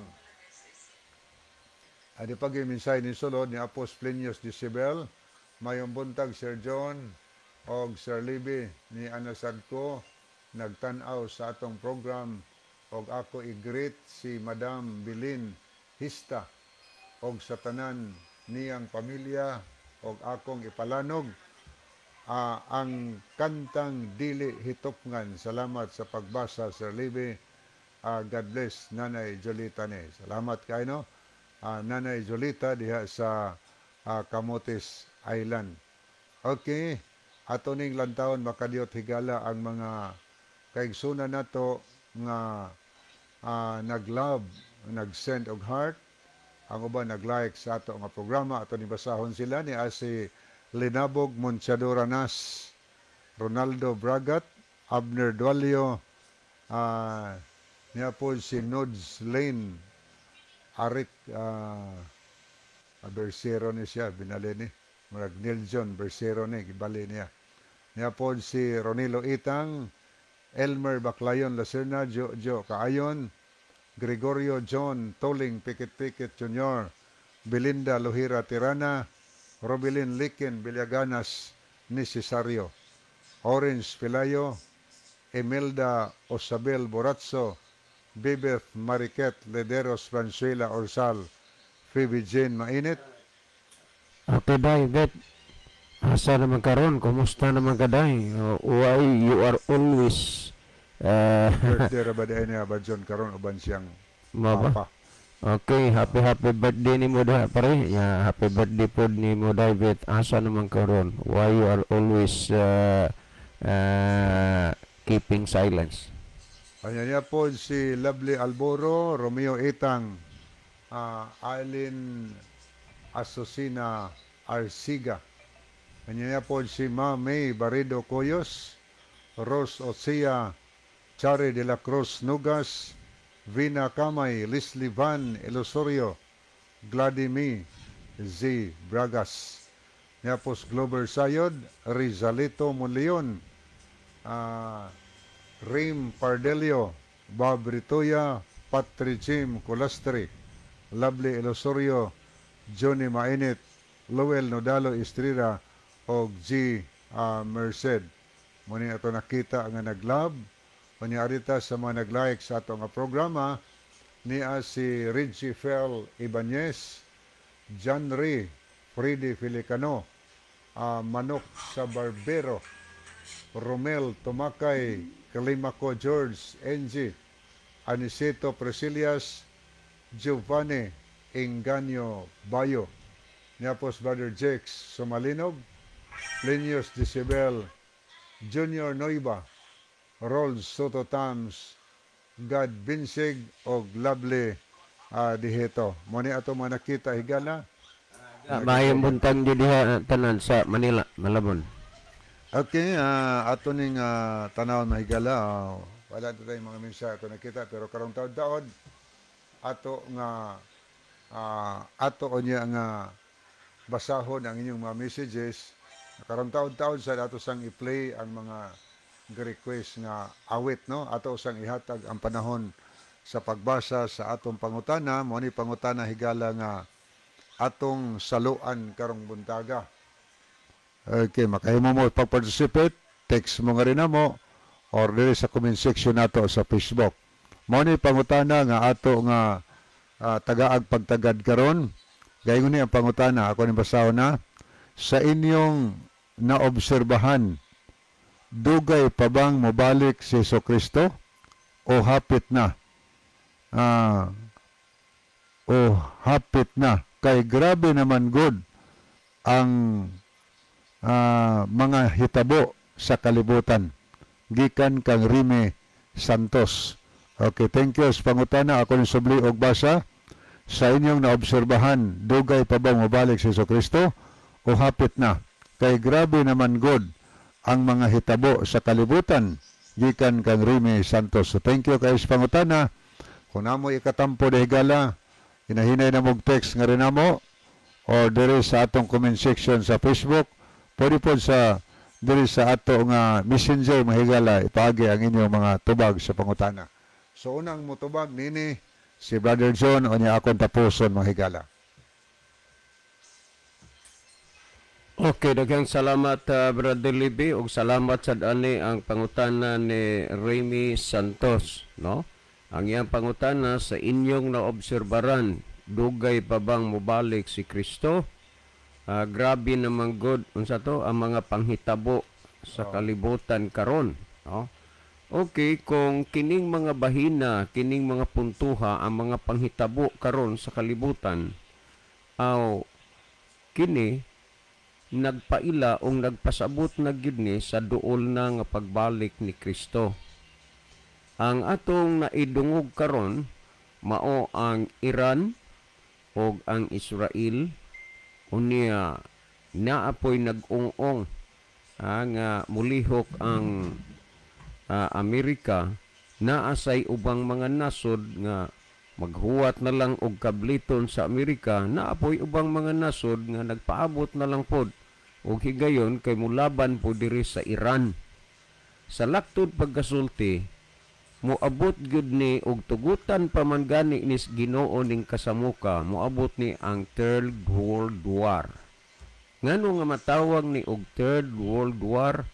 S2: adi pag mensahe ni sulod ni Apos Plinius Disibel. Mayong buntag, Sir John og Sir Libby, ni anasad ko nagtan-aw sa atong program og ako i-greet si Madam Bilin Hista og sa tanan niyang pamilya og akong ipalanog ang kantang "Dili Hitupngan". Salamat sa pagbasa, Sir Libby. God bless, Nanay Jolita ni. Salamat kay, no? Nanay Jolita diha sa Camotes Island. Okay, ato ning lantawon makadiyot, higala, ang mga kaigsunan nato nga nag-love, nag-send og heart, ang uban nag-like sa ato nga programa. Ato ni basahon sila ni si Linabog Monchadora Nas, Ronaldo Bragat, Abner Dualio, niya po si Nods Lane, Arik Bersero ni siya, binali ni. Murag Neil John Bersero ni, gibali niya. Niya po si Ronilo Itang, Elmer Baclayon Lacerna, Jo Kaayon, Gregorio John Toling Pikit Pikit Jr., Belinda Lohira Tirana, Robilin Likin Villaganas Necesario, Orange Pilayo, Imelda Osabel Borazzo, Bibeth Mariquet Lederos Franzuela Orsal, Phoebe Jane Mainit.
S3: Okay, day, Bet. Asa naman karon? Kumusta naman ka, day? Why you are always
S2: Birthday ra ba diay niya ba John karon uban siyang
S3: Mao ba?
S2: Papa.
S3: Okay, happy happy birthday nimo diha, pare. Yeah, happy birthday pod nimo, David. Asa naman karon? Why you are always keeping silence?
S2: Kanya niya po si Lovely Alboro, Romeo Itang, Aileen Asusina Arsiga. Kanya niya po si Ma May Barredo Coyos, Rose Osia, Chari de la Cruz Nugas, Vina Kamay, Leslie Van Elosorio, Gladimir Z. Bragas. Niya po si Glover Sayod, Rizalito Monleon, Rim Pardelio, Bob Ritoya, Patri Jim Colastre, Lovely Elosorio, Johnny Mainit, Lowell Nodalo Estrera, og G. Merced. Muni ato nakita nga nag-love, unya arita sa mga nag-like sa ato nga programa, niya si Reggie Fel Ibanez, John Ray, Freddy Filicano, Manok sa Barbero, Romel Tumakay, Calimaco George NG, Aniceto Presilias, Giovanni Engaño Bayo, Niapos Brother Jakes Sumalinog, Plinius Disibel, Junior Noiba, Rolls Soto Tams, God Binsig og Lovely Dihito. Mo ni ato mga nakita, higala.
S3: Maayong buntag di diha tanan sa Manila, Malabon.
S2: Okay, ato ning tanawon, mahigala. Wala na tayong mga mensahe ato nakita, pero karong taon-taon ato nga ato unya nga basahon ang inyong mga messages. Karong taon-taon sa ato sang i-play ang mga request nga awit, no? Ato sang ihatag ang panahon sa pagbasa sa atong pangutana. Mo ni pangutana, higala, nga atong saluan karong buntaga. Okay, makahimo mo pag-participate, text mo nga rin mo or diri sa comment section nato sa Facebook. Mo ni pangutana nga ato nga tagaag pagtagad karon. Gayon ni ang pangutana, ako ni basahon na: sa inyong naobserbahan, dugay pa bang mobalik si Hesus Kristo o hapit na? O hapit na, kay grabe naman gud ang mga hitabo sa kalibutan. Gikan kang Rime Santos. Okay, thank you sa pangutana. Ako ni subli og basa. Sa inyong naobserbahan, dugay pa ba mobalik si Hesus Kristo o hapit na? Kay grabe naman gud ang mga hitabo sa kalibutan. Gikan kang Rime Santos. So thank you kay sa pangutana. Kung namo ikatampo, higala, hinahinay na mog text nga rin namo or diri sa atong comment section sa Facebook, pwede po sa diri sa ato nga messenger, mahigala, ipaagi ang inyong mga tubag sa pangutana. So unang motubag nini si Brother John o niya akong tapuson, mahigala.
S3: Okay, daghang salamat, Brother Libby, ug salamat sad ani ang pangutana ni Remy Santos, no? Ang iyang pangutana, sa inyong naobserbaran, dugay pa bang mobalik si Kristo? Grabe naman gud unsa to ang mga panghitabo sa kalibutan karon, no? Okay, kung kining mga bahina, kining mga puntuha ang mga panghitabo karon sa kalibutan, aw kini nagpaila o nagpasabot na gyud ni sa duol na nga pagbalik ni Kristo. Ang atong naidungog karon mao ang Iran og ang Israel, unya naapoy nag-ung-ong nga mulihok ang Amerika, naasay ubang mga nasod nga maghuwat na lang og kabliton sa Amerika, naapoy ubang mga nasod nga nagpaabot na lang pod og higayon kay mulaban po diri sa Iran. Sa laktod pagkasulti, moabot gyud ni og tugutan pa man gani ni Ginoo ning kasamuka, moabot ni ang Third World War. Ngano nga matawag ni og Third World War?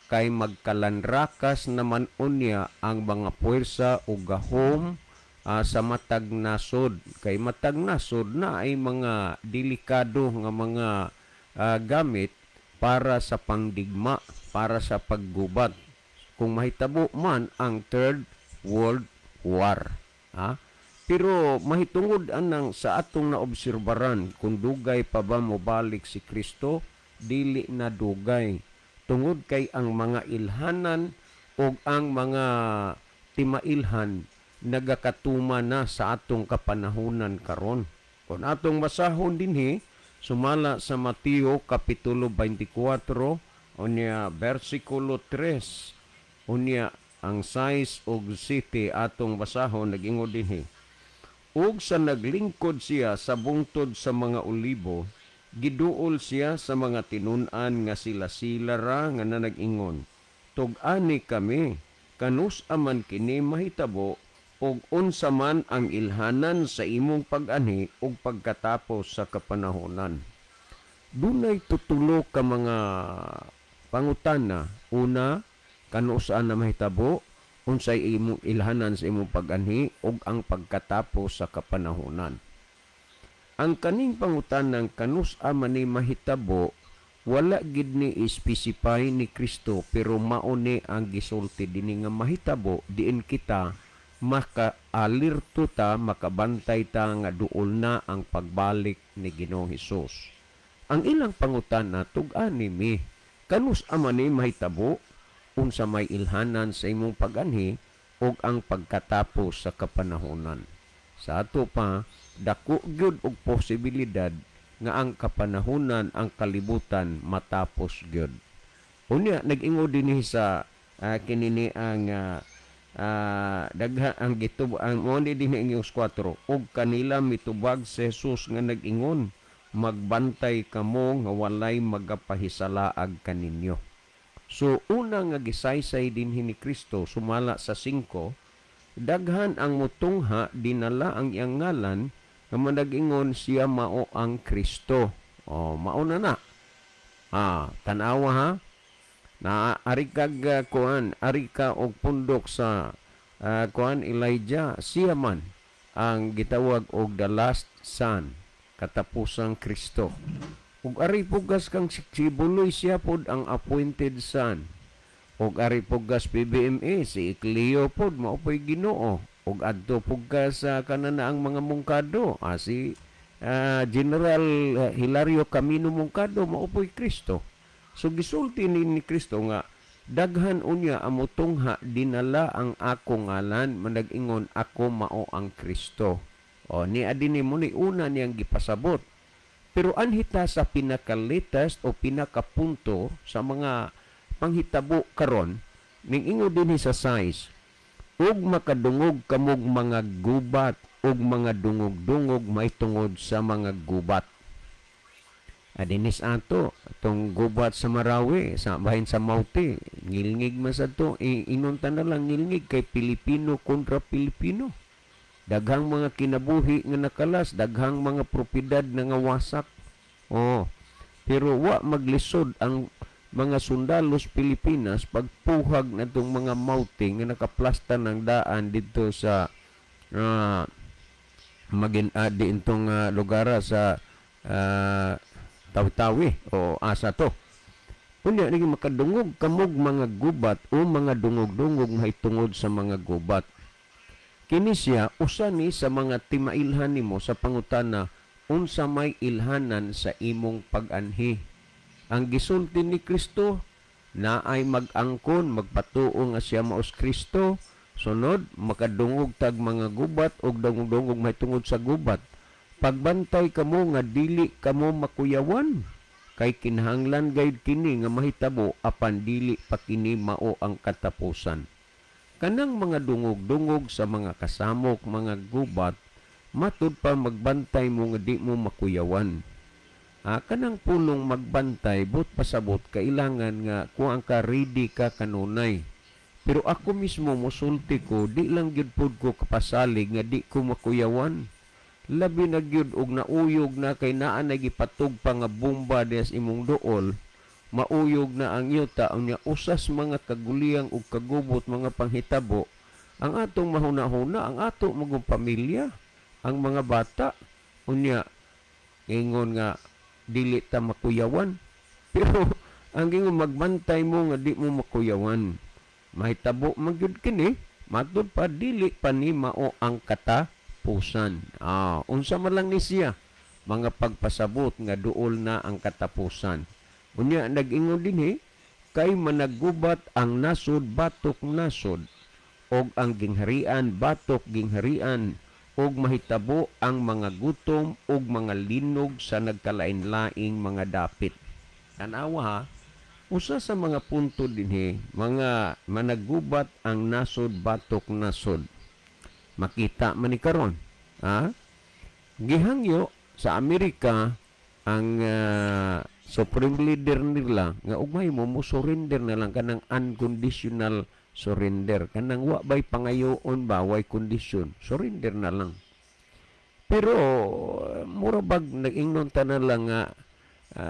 S3: Kay magkalanrakas naman unya ang mga puwersa o gahom sa matag nasod. Kay matag nasod na ay mga delikado nga mga gamit para sa pangdigma, para sa paggubat. Kung mahitabo man ang Third World War. Ha? Pero mahitungod anang sa atong naobserbaran kung dugay pa ba mobalik si Kristo, dili na dugay. Tungod kay ang mga ilhanan o ang mga timailhan nagakatuma na sa atong kapanahunan karon. Kung atong basahon dinhi sumala sa Mateo kapitulo 24 unya bersikulo 3 unya ang 6 ug 7 atong basahon, nag-ingon dinhi. Ug sa naglingkod siya sa bungtod sa mga olibo, giduol siya sa mga tinun-an nga sila-sila ra nga nanag-ingon, "Tug-ani kami, kanus aman kini mahitabo, ug unsa man ang ilhanan sa imong pag-anhi ug pagkatapos sa kapanahonan?" Dunay tutulo ka mga pangutana. Una, kanus-a na mahitabo, unsay imong ilhanan sa imong pag-anhi ug ang pagkatapos sa kapanahonan. Ang kaning pangutanang kanus-a man ni mahitabo, wala gid ni specify ni Kristo, pero mao ni ang gisulti dinhi nga mahitabo diin kita maka-alerto ta, makabantay ta nga duol na ang pagbalik ni Ginoong Hesus. Ang ilang pangutana, tug-ani mi, kanus-a man ni mahitabo, unsa may ilhanan sa imong pag-anhi ug ang pagkatapos sa kapanahonan. Sa ato pa, dako gyud og posibilidad nga ang kapanahonan, ang kalibutan matapos gyud. Unya nag-ingon dinhi sa kinini ang dagha ang gitub ang mo ni dinhi ang 4, ug kanila mitubag si Jesus nga nag-ingon, magbantay kamo nga walay magapahisalaag kaninyo. So una nga gisaysay dinhi ni Kristo sumala sa 5, daghan ang mutungha dinala ang iyang ngalan nga manag-ingon siya mao ang Kristo. O mao na na. Tan-awa ha. Na ari kag kuan, ari ka og pundok sa kuan Elijah, siya man ang gitawag og the last son, katapusang Kristo. Ug ari pugas kang Quiboloy, siya pod ang appointed son. Ug ari pugas PBMA, si Ecleo pod mao poy Ginoo. Ug adto pugas sa kanana ang mga Moncado, si General Hilario Camino Moncado mao poy Kristo. So gisulti ni Kristo nga daghan unya ang motungha dinala ang ako ngalan manag-ingon ako mao ang Kristo. O ni adini mo ni una niyang gipasabot. Pero anhita sa pinaka-latest o pinakapunto sa mga panghitabo karon, ning ingon dinhi sa size, ug makadungog kamog mga gubat ug mga dungog-dungog mahitungod sa mga gubat. Adinis ato atong gubat sa Marawi, sa bahin sa Mauti, ngilngig man sa to, ingon ta na lang ngilngig kay Pilipino kontra Pilipino. Daghang mga kinabuhi nga nakalas, daghang mga propiedad nga ngawasak. Oh, pero wa maglisod ang mga sundalos Pilipinas pagpuhag na itong mga Mauti nga nakaplasta ng daan dito sa magin-adi itong lugar sa Tawi-Tawi o asa to. Unya naging makadungog kamog mga gubat o mga dungog-dungog mahitungod sa mga gubat. Kini siya usa ni sa mga timailhan nimo sa pangutana unsa may ilhanan sa imong pag-anhi. Ang gisulti ni Kristo na ay mag-angkon, magpatuo nga siya maos Kristo. Sunod, makadungog tag mga gubat og dungog-dungog mahitungod sa gubat. Pagbantay kamo nga dili kamo makuyawan, kay kinahanglan gayud kini nga mahitabo apan dili pa kini mao ang katapusan. Kanang mga dungog-dungog sa mga kasamok, mga gubat, matud pa magbantay mo nga di mo makuyawan. Kanang pulong magbantay, but pasabot, kailangan nga kuang ka ready ka kanunay. Pero ako mismo mosulti ko, di lang gyud pud ko kapasalig nga di ko makuyawan. Labi na gyud og nauyog na kay naa na gipatug pa nga bomba des imong duol, mauyog na ang yuta, unya usas mga kaguliyang ug kagubot mga panghitabo, ang atong mahuna-huna, ang ato mga pamilya, ang mga bata, unya ingon nga dili ta makuyawan. Pero ang ingon magbantay mo nga di mo makuyawan, mahitabo man gyud kini, matud pa dili pa ni mao ang katapusan. katapusan. Unsa man lang ni siya mga pagpasabot nga duol na ang katapusan. Unya nag-ingon dinhi kay managubat ang nasod batok nasod og ang gingharian batok gingharian og mahitabo ang mga gutom og mga linog sa nagkalain-laing mga dapit. Tanawa ha, usa sa mga punto dinhi, mga managubat ang nasod batok nasod. Makita man ni karon, ha? Gihangyo sa Amerika ang supreme leader nila nga ugmay mo mo surrender na lang kanang unconditional surrender, kanang wa bay pangayoon ba, way kondisyon, surrender na lang. Pero mura bag nag-ingnon tanan lang nga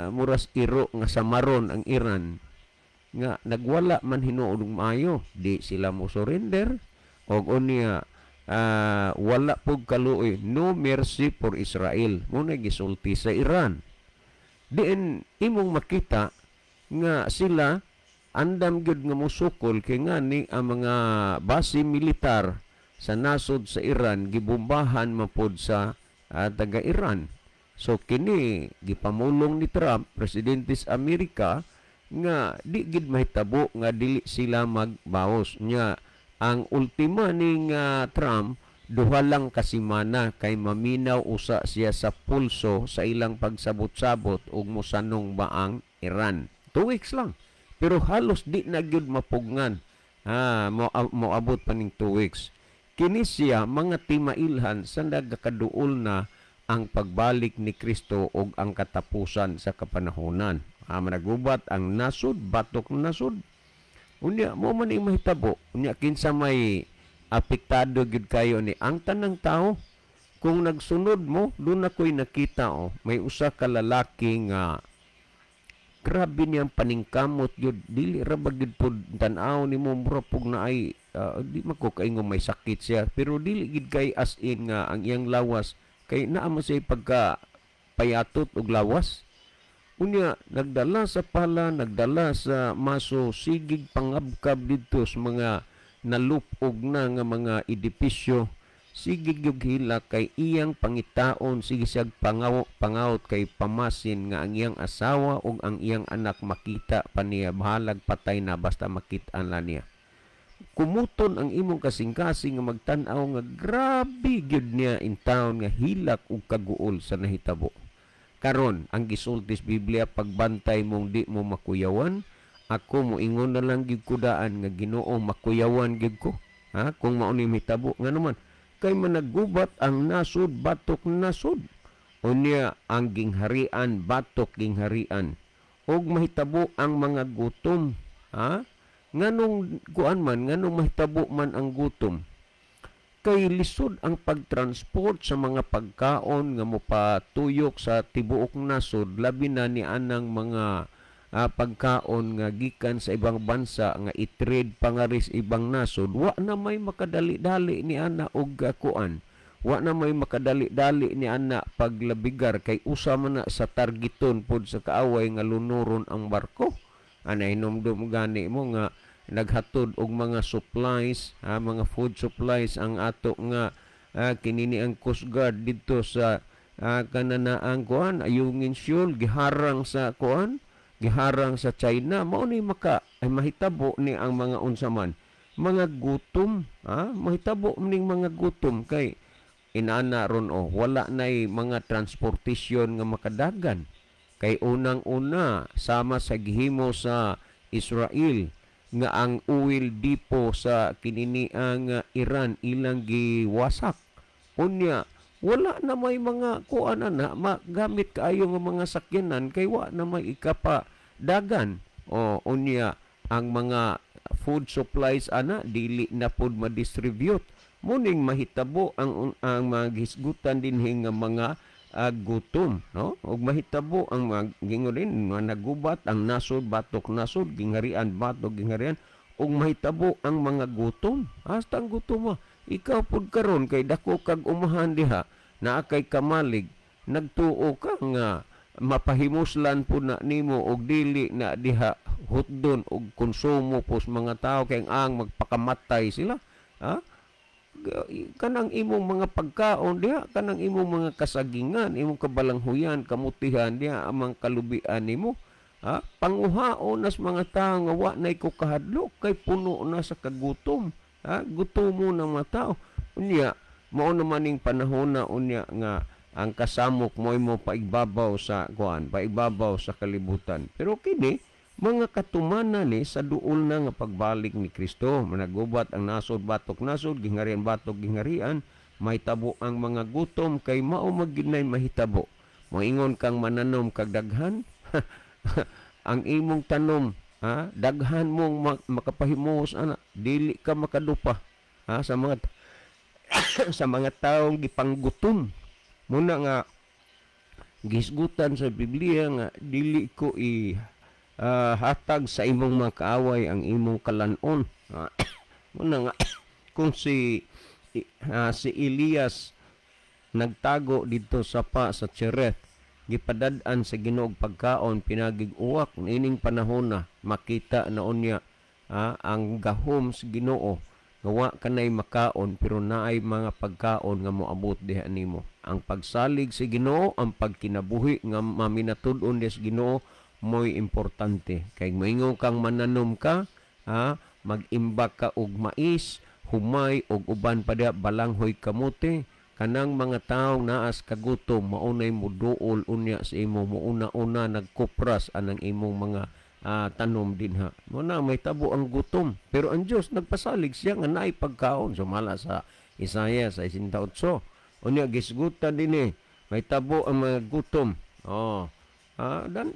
S3: muras iro nga samaron ang Iran nga nagwala man hinuon og maayo, di sila mo surrender og unya wala pug kaluoy, no mercy for Israel, mo na gisulti sa Iran. Diin imong makita nga sila andam gyud nga mosukol kay ngani ang mga base militar sa nasod sa Iran gibombahan man pod sa taga Iran. So kini gipamulong ni Trump, presidente sa Amerika, nga di gid mahitabo nga dili sila magbaos. Nya ang ultima ning Trump, duha lang ka semana kay maminaw usa siya sa pulso sa ilang pagsabot-sabot ug mosanong ba ang Iran. 2 weeks lang. Pero halos di na gyud mapugngan. Moabot pa ning 2 weeks. Kini siya mga timailhan sa nagakaduol na ang pagbalik ni Kristo og ang katapusan sa kapanahonan. Managubat ang nasod, batok nasod. Unya mo man ing mahitabo. Unya kinsa may apektado gyud kayo ni ang tanang tao. Kung nagsunod mo, doon ako'y nakita may usa ka lalaki nga grabe niyang paningkamot gyud, dili ra ba gyud pud tan-aw nimo mura pug naay di man ko kaingon may sakit siya, pero dili gid kay as in nga ang iyang lawas kay naa man siya pagka payatot og lawas. Unya nagdala sa pala, nagdala sa maso, sigig pangabkab didto sa mga nalupog na nga mga edipisyo, sige gyud hila kay iyang pangitaon, sige siyag pangaot kay pamasin nga ang iyang asawa ug ang iyang anak makita pa niya, bahalag patay na basta makita na niya. Kumuton ang imong kasing-kasing nga magtan-aw nga grabe gyud niya in town nga hilak ug kaguol sa nahitabo. Karon ang gisulti sa Biblia, pagbantay mong di mo makuyawan, ako moingon na lang gyud kudaan nga Ginoo makuyawan gyud ko. Ha, kung mao ni mahitabo ngano man kay managubat ang nasod batok nasod, unya ang gingharian batok gingharian, ug mahitabo ang mga gutom. Ha, nganong kuan man, nganong mahitabo man ang gutom? Kay lisod ang pagtransport sa mga pagkaon nga mopatuyok sa tibuok nasod, labi na ni anang mga pagkaon nga gikan sa ibang bansa nga i-trade pa nga ris ibang nasod. Wa na may makadali-dali ni ana og kuan, wa na may makadali-dali ni ana paglabigar kay usa man na sa targeton pod sa kaaway nga lunuron ang barko. Ana hinumdum gani mo nga naghatod og mga supplies, mga food supplies ang ato nga kinini ang Coast Guard didto sa kananaang kuan ayungin shoal, giharang sa kuan, giharang sa China. Mao ni maka ay mahitabo ni ang mga unsa man mga gutom, mahitabo ning mga gutom kay inana ron wala nay mga transportation nga makadagan. Kay unang-una sama sa gihimo sa Israel nga ang oil depot sa kininiang Iran ilang giwasak. Unya wala na may mga kuan na magamit kaayo nga mga sakyanan kay wa na may ikapadagan. O unya ang mga food supplies ana dili na pud ma-distribute. Muning mahitabo ang mga gisgutan dinhi nga mga gutom, no? Og mahitabo ang mga gingon din nagubat ang nasod batok nasod, gingharian batok gingharian, og mahitabo ang mga gutom. Hasta ang gutom ikaw pud karon kay dako kag umahan diha, naa kay kamalig, nagtuo ka nga mapahimuslan pud na nimo og dili na diha hutdon og konsumo pos mga tao kay ang magpakamatay sila. Ha? Kanang imong mga pagkaon diha, kanang imong mga kasagingan, imong kabalanghuyan, kamutihan diha, ang mga kalubian nimo. Ha? Panguhaon nas mga tao nga wa nay ko kahadlok kay puno na sa kagutom. Ha? Gutomo ng mga tao. Unya, mao naman ning panahon na unya nga ang kasamok mo mo paigbabaw sa kuan, paigbabaw sa kalibutan. Pero kini mga katumanan ni sa duol na nga pagbalik ni Kristo. Managubat ang nasod batok nasod, gingharian batok gingharian, mahitabo ang mga gutom kay mao maginay mahitabo. Moingon kang mananom kag daghan, ang imong tanom, ha, daghan mong makapahimuos ana, dili ka makadupa, ha, sa mga sa mga taong gipanggutom. Muna nga gisgutan sa Biblia nga dili ko i hatag sa imong mga kaaway ang imong kalanon. Muna nga kung si Elias nagtago didto sa pa sa Chereth, gipadad-an sa Ginoo pagkaon pinagig uwak niining panahon na makita na unya ang gahom sa Ginoo nga wa kanay makaon pero naay mga pagkaon nga moabot diha nimo. Ang pagsalig sa Ginoo, ang pagkinabuhi nga maminatud-on diha sa Ginoo mo'y importante. Kay moingon kang mananom ka, ha, mag-imbak ka og mais, humay og uban pa diha balanghoy kamote, kanang mga tawo naas kagutom maunay moduol unya sa imo, mouna-una nagkupras anang imong mga tanom dinha. Muna may tabo ang gutom, pero ang Dios nagpasalig siya nga naay pagkaon. Sumala sa Isaiah 68. Unya gisgutan dinhi, may tabo ang mga gutom. Oh. Dan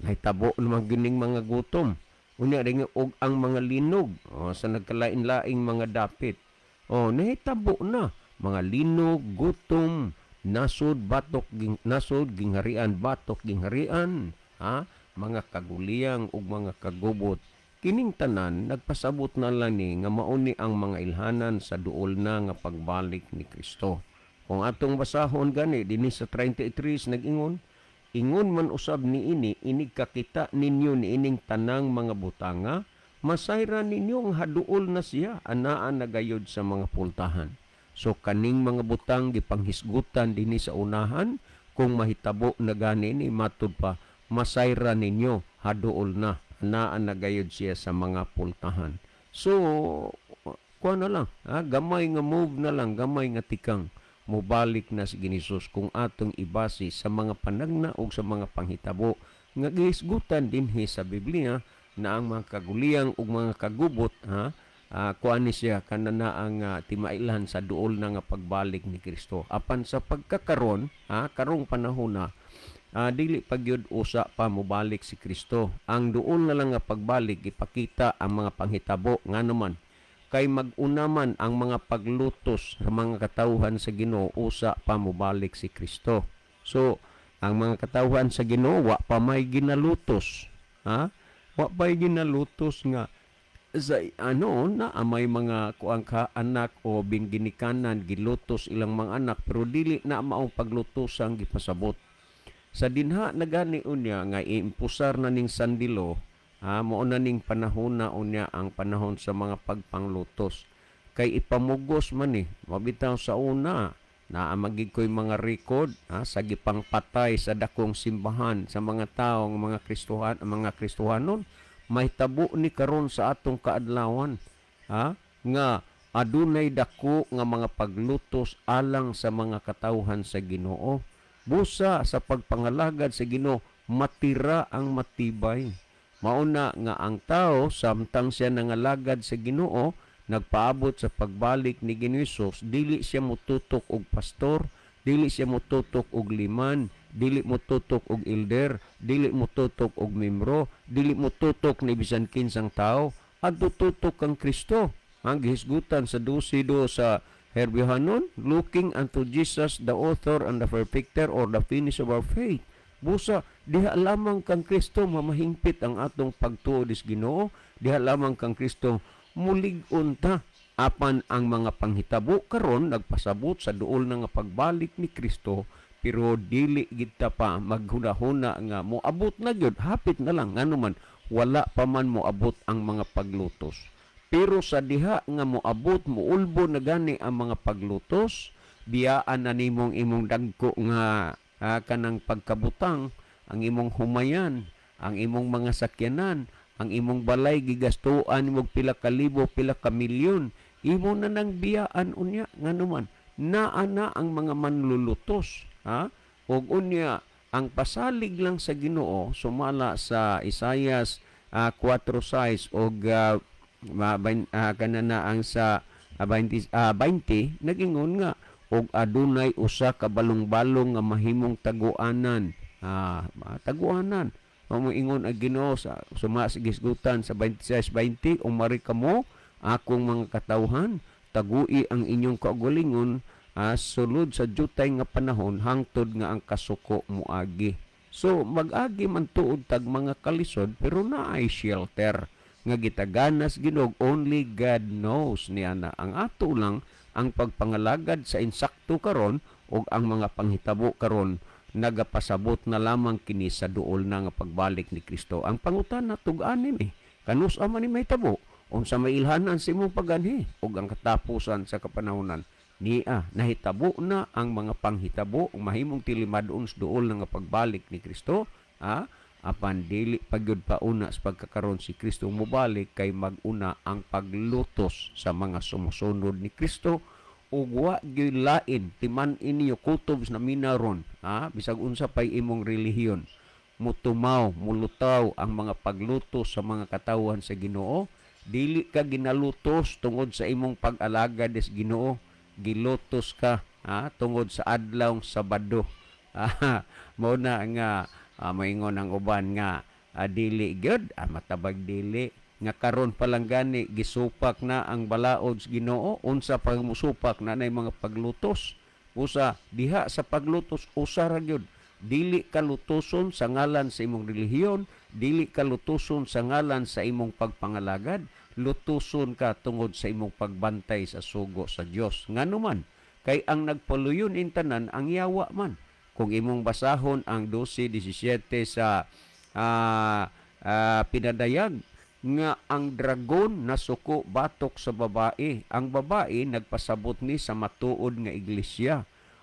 S3: may tabo naman gining mga gutom. Unya rin og ang mga linog, oh, sa nagkalain-laing mga dapit. Oh, nahitabo na mga linog, gutom, nasod batok nasod gingharian batok gingharian, ha, mga kaguliyang ug mga kagubot. Kining tanan nagpasabot na lang ni nga mauni ang mga ilhanan sa duol na nga pagbalik ni Kristo. Kung atong basahon gani dinhi sa 33 nag-ingon, ingon man usab niini inig kakita ninyo niining tanang mga butanga, masayra ninyo ang haduol na siya anaa nagayod sa mga pultahan. So kaning mga butang gipanghisgutan dinhi sa unahan, kung mahitabo na gani ni matud pa masayra ninyo haduol na anaa nagayod siya sa mga pultahan. So kuha na lang, ha? Gamay nga move na lang, gamay nga tikang mobalik na si Ginisus kung atong ibase sa mga panagna o sa mga panghitabo nga gihisgutan dinhi sa Biblia na ang mga kaguliyang ug mga kagubot, ha, kuan ni siya kanana ang timailan sa duol na nga pagbalik ni Kristo. Apan sa pagkakaron, ha, karong panahon na dili pagyud usa pa mobalik si Kristo. Ang duol na lang nga pagbalik ipakita ang mga panghitabo nganuman kay mag-unaman ang mga paglutos sa mga katawhan sa Ginoo usa pa mobalik si Kristo. So ang mga katawhan sa Ginoo wa pa may ginalutos, ha? Wa pa'y ginalutos nga sa ano na may mga kuang ka anak o binginikanan gilutos ilang mga anak pero dili na maong paglutos ang gipasabot. Sa dinha nagani unya nga iimpusar na ning sandilo, ha, mao na ning panahon na unya ang panahon sa mga pagpanglutos. Kay ipamugos man ni, mabitaw sa una naa magig ko'y mga record, ha, sa gipangpatay sa dakong simbahan sa mga tawo nga mga Kristohan, mga Kristohanon, mahitabo ni karon sa atong kaadlawan, ha, nga adunay dako nga mga paglutos alang sa mga katawhan sa Ginoo. Busa sa pagpangalagad sa Ginoo matira ang matibay. Mauna nga ang tao samtang siya nangalagad sa Ginoo nagpaabot sa pagbalik ni Ginoo Hesus, dili siya motutok og pastor, dili siya motutok og liman, dili motutok og elder, dili motutok og membro, dili motutok ni bisan kinsang tao, adto tutok kang Kristo. Ang gihisgutan sa 12:2 sa Hebreohanon, looking unto Jesus the author and the perfecter or the finish of our faith. Busa diha lamang kang Kristo mamahingpit ang atong pagtuo dis Ginoo, diha lamang kang Kristo mulig-on ta. Apan ang mga panghitabo karon nagpasabot sa duol na nga pagbalik ni Kristo, pero dili gid ta pa maghunahuna nga moabot na gyud, hapit na lang nganuman wala pa man moabot ang mga paglutos. Pero sa diha nga moabot, moulbo na gani ang mga paglutos, biyaan na nimong imong dagko nga kanang pagkabutang, ang imong humayan, ang imong mga sakyanan, ang imong balay gigastuan mo pila ka libo, pila ka milyon, imo na nang biyaan unya. Nganuman naa na ang mga manlulutos, ha? Og unya ang pasalig lang sa Ginoo sumala sa Isaias 4:6 og kanana ang sa 20, nagingon nga og adunay usa ka balong-balong nga mahimong taguanan. Taguanan. Mamuingon ang Ginoo sa suma sa gisgutan sa 26:20, umari kamo akong mga katawhan, tagui ang inyong kaugalingon sulod sa jutay nga panahon hangtod nga ang kasuko moagi. So mag-agi man tuod tag mga kalisod, pero naay shelter nga gitaganas Ginoo, only God knows niya na. Ang ato lang ang pagpangalagad sa insakto karon og ang mga panghitabo karon nagapasabot na lamang kini sa duol na nga pagbalik ni Kristo. Ang pangutana tug-anim kanus man ni mahitabo, unsa may ilhanan sa imong paganhi ug ang katapusan sa kapanahonan niya nahitabo na ang mga panghitabo mahimong tilimad-on sa duol na nga pagbalik ni Kristo. Apan dili pagyud pauna sa pagkakaron si Kristo mobalik, kay mag-una ang paglutos sa mga sumusunod ni Kristo. Ug wa gyud lain timan-in niyo kutob na minaron, bisag unsa pay imong relihiyon, mutumaw mulutaw ang mga paglutos sa mga katawhan sa Ginoo. Dili ka ginalutos tungod sa imong pag-alagad sa Ginoo, gilutos ka tungod sa adlawng Sabado. Mao na nga maingon ang uban nga dili gyud, matabag dili nga karon pa lang gani gisupak na ang balaod sa Ginoo. Unsa pag musupak na nay mga paglutos, usa diha sa paglutos usa ra gyud. Dili ka lutoson sa ngalan sa imong relihiyon, dili ka lutoson sa ngalan sa imong pagpangalagad, lutoson ka tungod sa imong pagbantay sa sugo sa Dios. Nganuman kay ang nagpaluyon intanan ang yawa man. Kung imong basahon ang 12:17 sa pinadayag nga ang dragon nasuko batok sa babae. Ang babae nagpasabot ni sa matuod nga iglesia.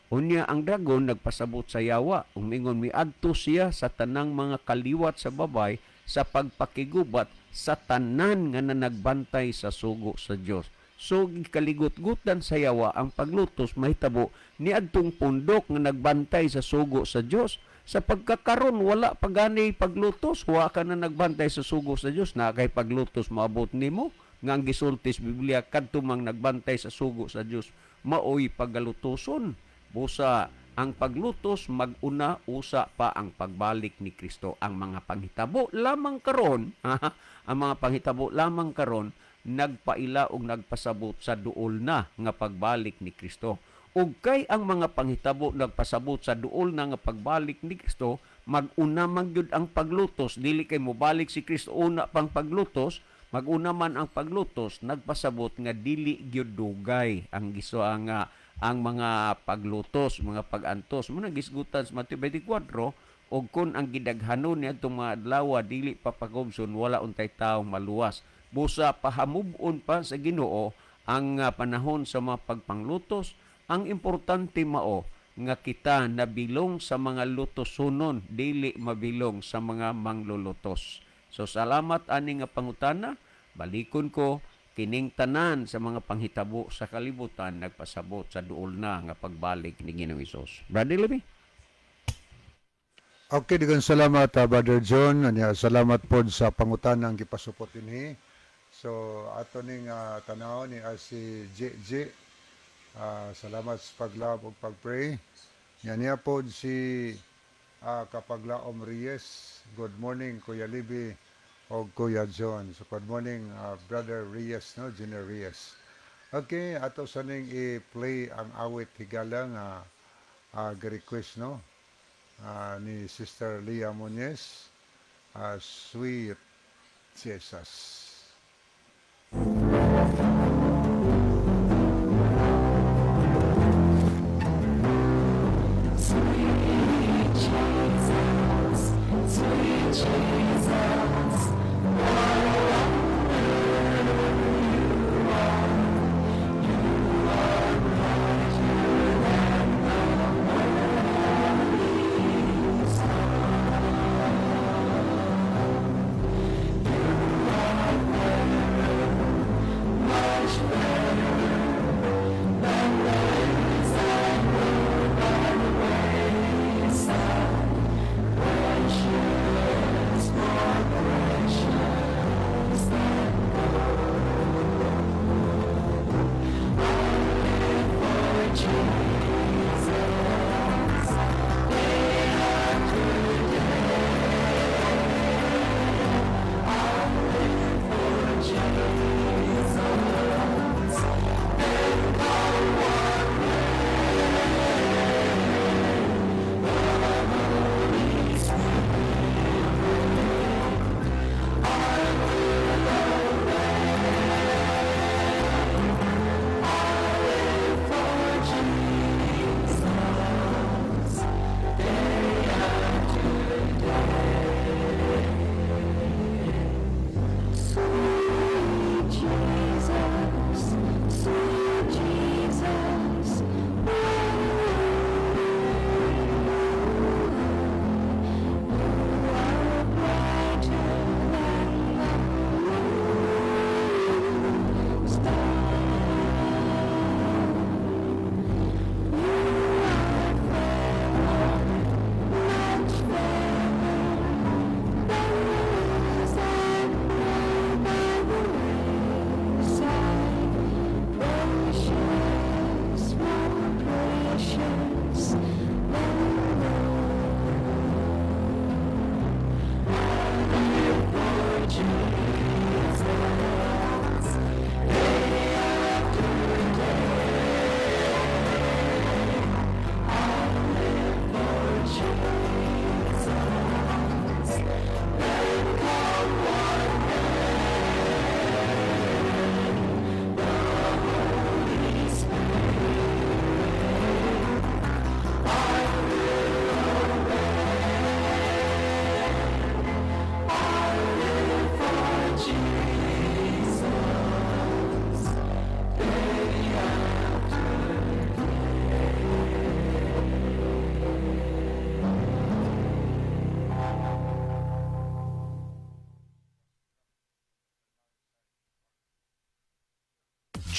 S3: Unya ang dragon nagpasabot sa yawa. Umingon miadto siya sa tanang mga kaliwat sa babae sa pagpakigubat sa tanan nga nanagbantay sa sugo sa Dios. So gikaligot-gutan sa yawa ang paglutos mahitabo niadtong pundok nga nagbantay sa sugo sa Dios. Sa pagkakaron wala pa gani paglutos, wa ka na nagbantay sa sugo sa Dios, na kay paglutos maabot nimo nga ang gisulti sa Biblia kadto mang nagbantay sa sugo sa Dios maoy pagalutoson. Busa ang paglutos maguna usa pa ang pagbalik ni Kristo. Ang mga panghitabo lamang karon, ang mga panghitabo lamang karon nagpaila og nagpasabot sa duol na nga pagbalik ni Kristo. Ug kay ang mga panghitabo nagpasabot sa duol na nga pagbalik ni Kristo, mag-una man gyud ang paglutos. Dili kay mobalik si Kristo una pang paglutos, mag-una man ang paglutos, nagpasabot nga dili gyud dugay ang giso ang mga paglutos, mga pagantos. Muna gisgutan sa Mateo 24, og kun ang gidaghanon niadtong mga adlaw dili pa pagobson, wala untay tawo maluwas. Busa pahamub-on pa sa Ginoo ang panahon sa mga pagpanglutos. Ang importante mao nga kita nabilong sa mga lutosonon, dili mabilong sa mga manglulutos. So salamat ani nga pangutana. Balikon ko kining tanan sa mga panghitabo sa kalibutan nagpasabot sa duol na nga pagbalik ni Ginoong Hesus. Brother Libby.
S2: Okay, daghang salamat Brother John. Anya, salamat pod sa pangutanang gipasupot dinhi. So ato ning tanaw ni si JJ. Salamat sa pag-love ug pag-pray. Nya niya pod si Kapaglaom Reyes. Good morning Kuya Libby o Kuya John. So good morning Brother Reyes, no, Junior Reyes. Okay, ato sa ning i-play ang awit higala nga request, no, ni Sister Leah Muñez, Sweet Jesus.
S1: Sweet Jesus, sweet Jesus, what a wonder you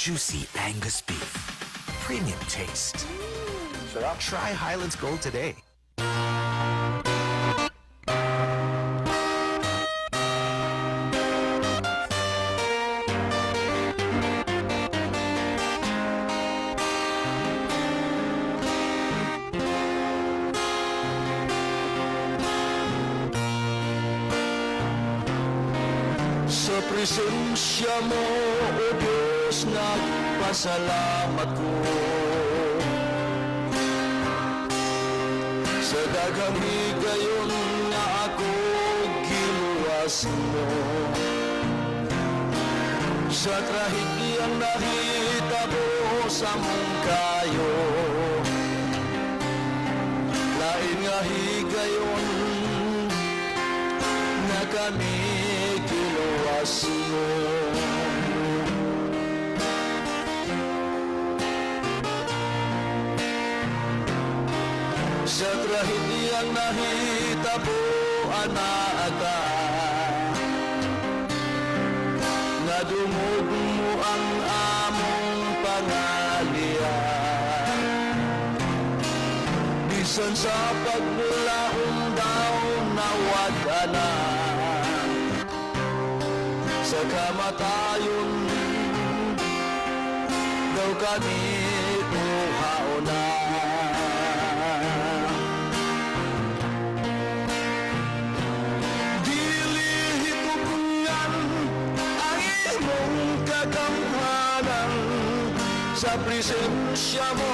S6: Juicy Angus beef. Premium taste. Try Highlands Gold today.
S5: Sa presensya mo, O Diyos, nagpasalamat ko. Sa daghang higayon nga ako giluwas mo. Sa trahedyang nahitabo sa mong kayo, lain nga higayon na kami giluwas mo. Sa trahedyang nahitabo anaa ka, nga dungog mo ang among pangalia. Bisan sa paglaom daw nawad ana, sa kamatayon daw kami kuhaon na. Dili hitupungan ang imong kagamhanan, sa presensya mo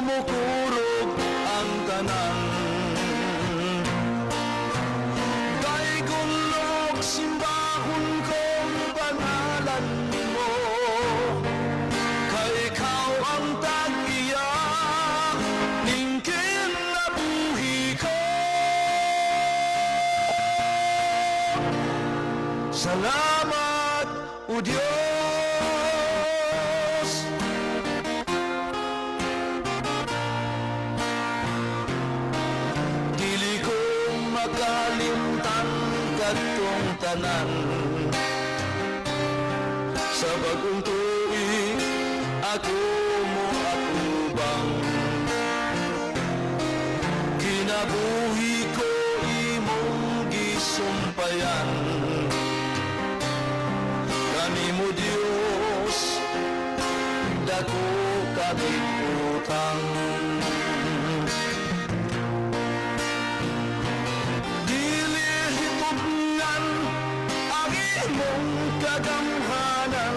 S5: mukurog ang tanan. Daygon simbahon kong pangalan mo, kay ikaw ang tag-iya ning kinabuhi ko. Salamat, O Diyos. Dili ko makalimtan kadtong tanan, sa bagong tuig ako mo atubang. Kinabuhi ko imong gisumpayan, kanimo Diyos dako kami utang. Dili hitubngan ang imong kagamhanan,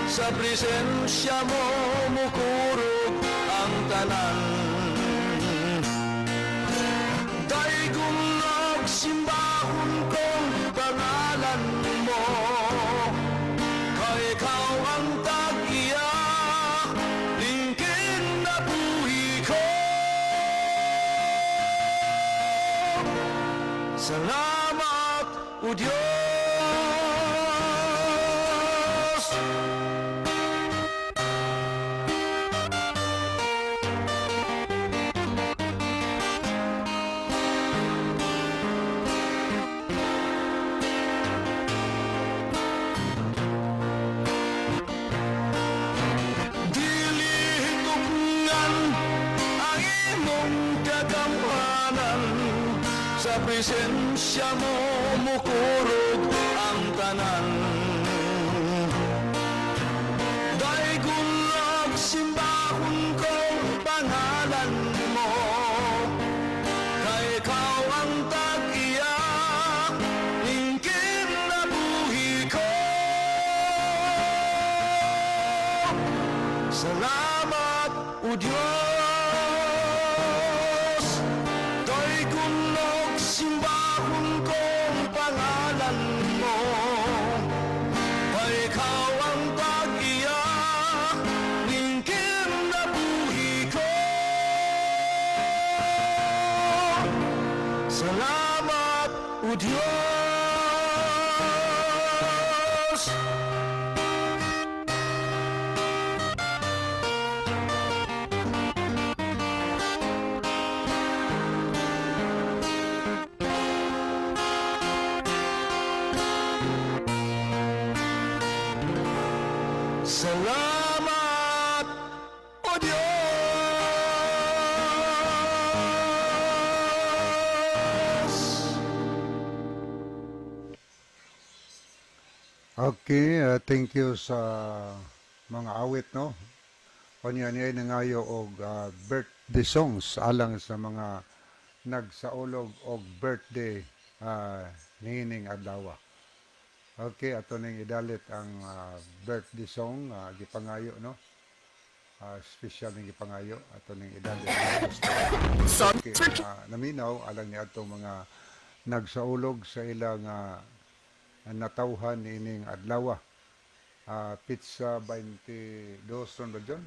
S5: sa presensya mo mukurog ang tanan. Daygon simbahon kong pangalan mo, kay ikaw ang tag-iya ning kinabuhi ko. Salamat, O Diyos. Dili hitubngan ang imong kagamhanan, sa presensya mo mukurog ang tanan. Daygon simbahon kong pangalan mo, kay ikaw ang tag-iya ning kinabuhi ko. Salamat, O Diyos. Daygon simbahon kong pangalan mo, kay ikaw ang tag-iya ning kinabuhi ko. Salamat, O Diyos. Salamat,
S2: Okay, thank you sa mga awit, no? Unya niya nangayo og birthday songs alang sa mga nagsaulog og birthday niining adlaw. Okay, ato ning idalit ang birthday song gipangayo, no? Special ning gipangayo, ato ning idalit. Okay, naminaw alang ni atong mga nagsaulog sa ilang natawhan niining adlaw. Pizza 22 ron ba John?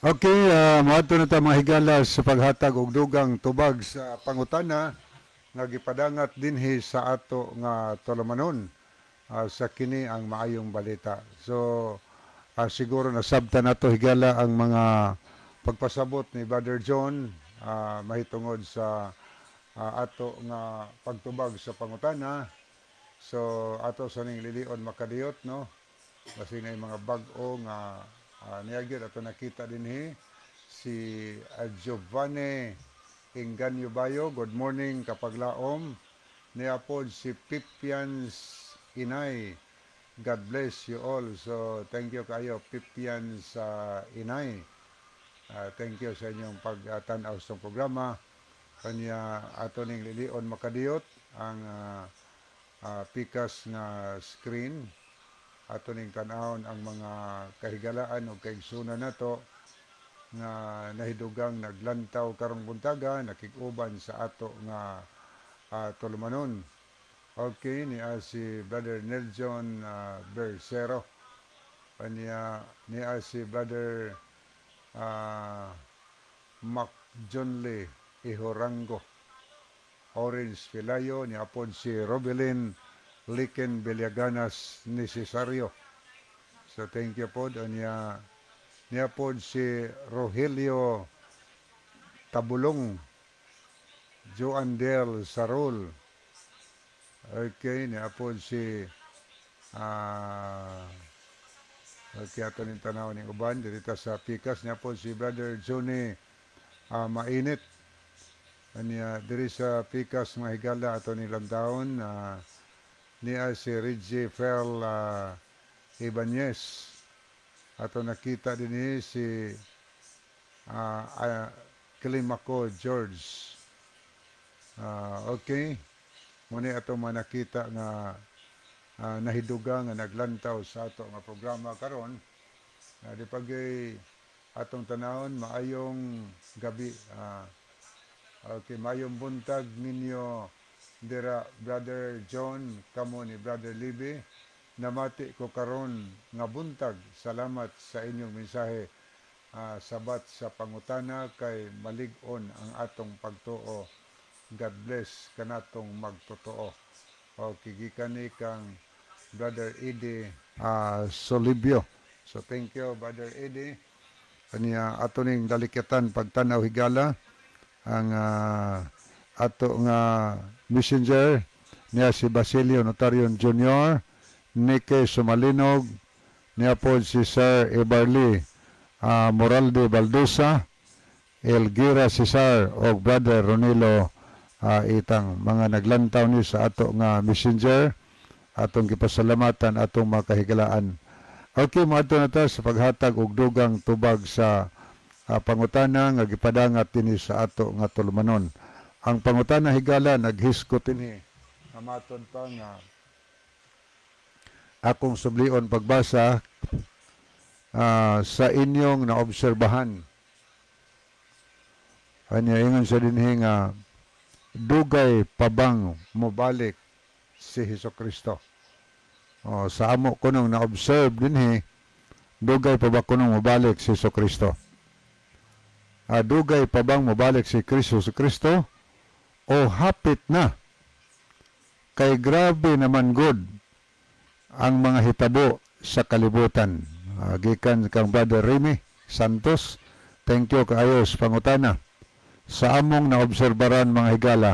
S2: Okay, moadto na ta, mga higala, sa paghatag og dugang tubag sa pangutana nga gipadangat dinhi sa ato nga tulumanon sa kini ang maayong balita. So siguro nasabtan nato, higala, ang mga pagpasabot ni Brother John mahitungod sa ato nga pagtubag sa pangutana. So ato sa ning lilion makadiyot, no? Basin na mga bag-o nga niya gyud ato nakita dinhi si Giovanni Inganyo Bayo. Good morning, kapaglaom. Niya pod si Pipians Inay. God bless you all. So thank you kayo, Pipians Inay. Thank you sa inyong pagtan-aw sa programa. Kanya ato ning lilion makadiyot ang pikas nga screen. Ato ning tan-awon ang mga kahigalaan o kaigsunan nato nga nahidugang naglantaw karong buntaga nakig-uban sa ato nga tulumanon. Okay, niya si Brother Nelson Bercero. Kanya niya si Brother Mac Johnley Ihorango. Orange Filayo, niya pod si Robelin Liken Villaganas Necesario. So thank you po. Niya, niya pod si Rogelio Tabulong, Joan Del Sarol. Okay, niya pod si okay, ato ning tanaw ning uban dito sa pikas. Niya pod si Brother Johnny Mainit. Niya diri sa pikas, mga higala, ato ni lantawon niya si Reggie Fel Ibanez. Ato nakita din si Climaco George. Okay. Muna ato manakita nga nahiduga nga naglantaw sa ato nga programa karon. Di pagay atong tanawon, maayong gabi. Okay, maayong buntag ninyo dira, Brother John, kamo ni Brother Libby. Namati ko karon nga buntag. Salamat sa inyong mensahe. Sabat sa pangutana kay malig-on ang atong pagtuo. God bless kanatong magtotoo. Okay, gikan ni kang Brother Eddie Solibio. So thank you, Brother Eddie. Kaniya ato ning dalikitan pagtanaw, higala, ang ato nga messenger niya si Basilio Notarion Jr., Nike Sumalinog, niya po si Sir Ebarly Moralde Baldosa, Elgira Cesar o Brother Ronilo Itang, mga naglantaw ni sa ato nga messenger, atong gipasalamatan atong mga kahigalaan. Okay, moadto na ta sa paghatag og dugang tubag sa pangutana nga gipadangat dinhi sa ato nga tulumanon. Ang pangutana, higala, naghiskot dinhi. Hamaton pa nga akong sublion pagbasa sa inyong naobserbahan. Anya ingon sa dinhi nga dugay pa bang mobalik si Hesus Kristo? O, sa amo kunong na-observe dinhi, dugay pa ba kunong mobalik si Hesus Kristo? Dugay pa bang mobalik si Kristo si Kristo o hapit na? Kay grabe naman gud ang mga hitabo sa kalibutan. Gikan kang Brother Remy Santos, thank you kaayo sa pangutana. Sa among naobserbaran, mga higala,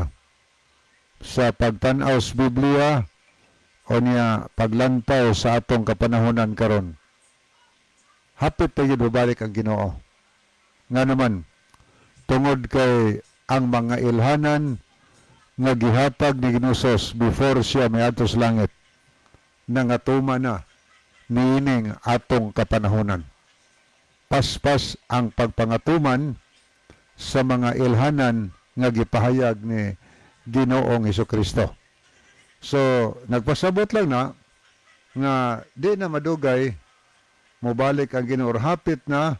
S2: sa pagtan-aw sa Biblia o niya paglantaw sa atong kapanahonan karon, hapit na gyud mobalik ang Ginoo. Nga naman, tungod kay ang mga ilhanan nga gihatag ni Ginoong before siya miadto sa langit, nangatuma na niining atong kapanahonan. Paspas ang pagpangatuman sa mga ilhanan nga gipahayag ni Ginoong Kristo. So, nagpasabot lang na nga di na madugay mobalik ang Ginoo or hapit na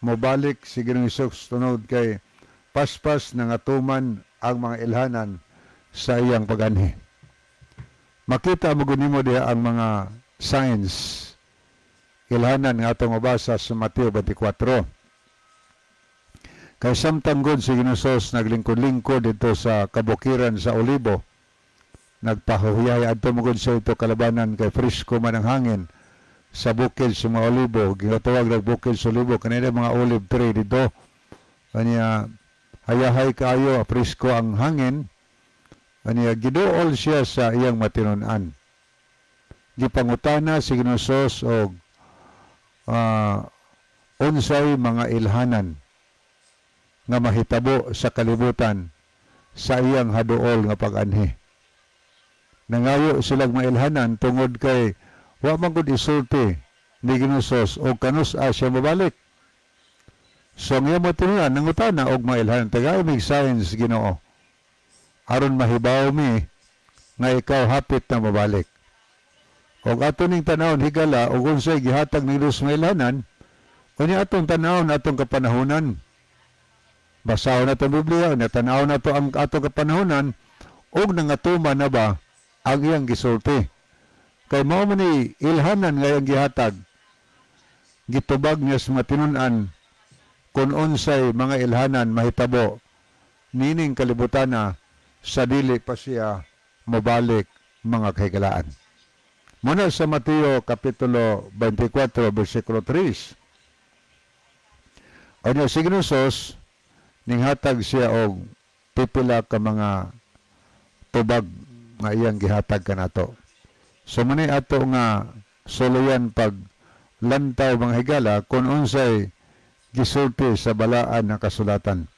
S2: mobalik si Ginoong Hesus tunod kay paspas nangatuman ang mga ilhanan sa iyang paganhi. Makita mo gud nimo diha ang mga signs, ilhanan nga atong mabasa sa Mateo 24. Kay samtang gud si Ginoong Hesus naglingkod-lingkod dito sa kabukiran sa Olibo, nagpahuhiyay adto mo gud sa ito kalabanan kay presko man ang hangin sa bukid sa mga olibo, ginatawag nag bukid sa olibo, kanila mga olive tree dito. Kanya hayahay kaayo, presko ang hangin. Kanya giduol siya sa iyang matinon-an. Gipangutana si Ginoong Hesus og unsay mga ilhanan nga mahitabo sa kalibutan sa iyang haduol nga pag-anhi. Nangayo silang mailhanan tungod kay wa man gud isulti ni Ginoong Hesus og kanus-a siya mobalik. So ang iyang matinunan, nangutana og mailhanan, tagai mig signs, Ginoo, aron mahibaw mi nga ikaw hapit na mobalik. Og ato ning tanawon, higala, og unsay gihatag ni Dios mailhanan, unya atong tanawon atong kapanahonan. Basahon nato ang Biblia, unya tanawon nato ang atong kapanahonan og nangatuman na ba ang iyang gisulti. Kay mao man ni ilhanan nga iyang gihatag, gitubag niya sa mga tinun-an kung unsay mga ilhanan mahitabo nining kalibutana sa dili pa siya mobalik, mga kahigalaan. Muna sa Mateo Kapitulo 24, versikulo 3. Ano si Ginoong Hesus, ninghatag siya og pipila ka mga tubag nga iyang gihatag kanato. So muna ato nga suluyan pag lantaw, mga higala, kung unsay gisulti sa balaan na kasulatan.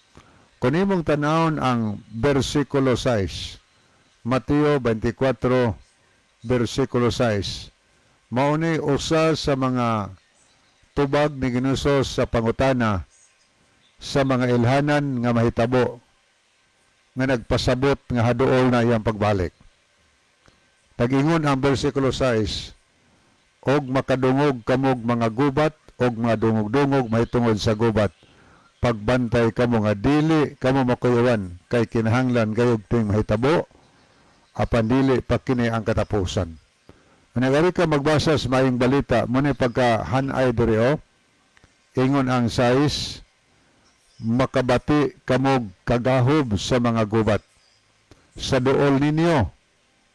S2: Kung imong tanawon ang versikulo 6, Mateo 24, versikulo 6, mao ni usa sa mga tubag ni Ginoong sa pangutana sa mga ilhanan nga mahitabo nga nagpasabot nga haduol na iyang pagbalik. Nag-ingon ang versikulo 6, "Og makadungog kamog mga gubat og mga dungog-dungog mahitungod sa gubat. Pagbantay kamo nga dili kamo makuyawan, kay kinahanglan gayud ting mahitabo, apan dili pa kini ang katapusan. Nagari ka magbasa sa maayong balita, muna pagka hanay diri o, ingon ang 6, makabati kamog kagahob sa mga gubat sa duol ninyo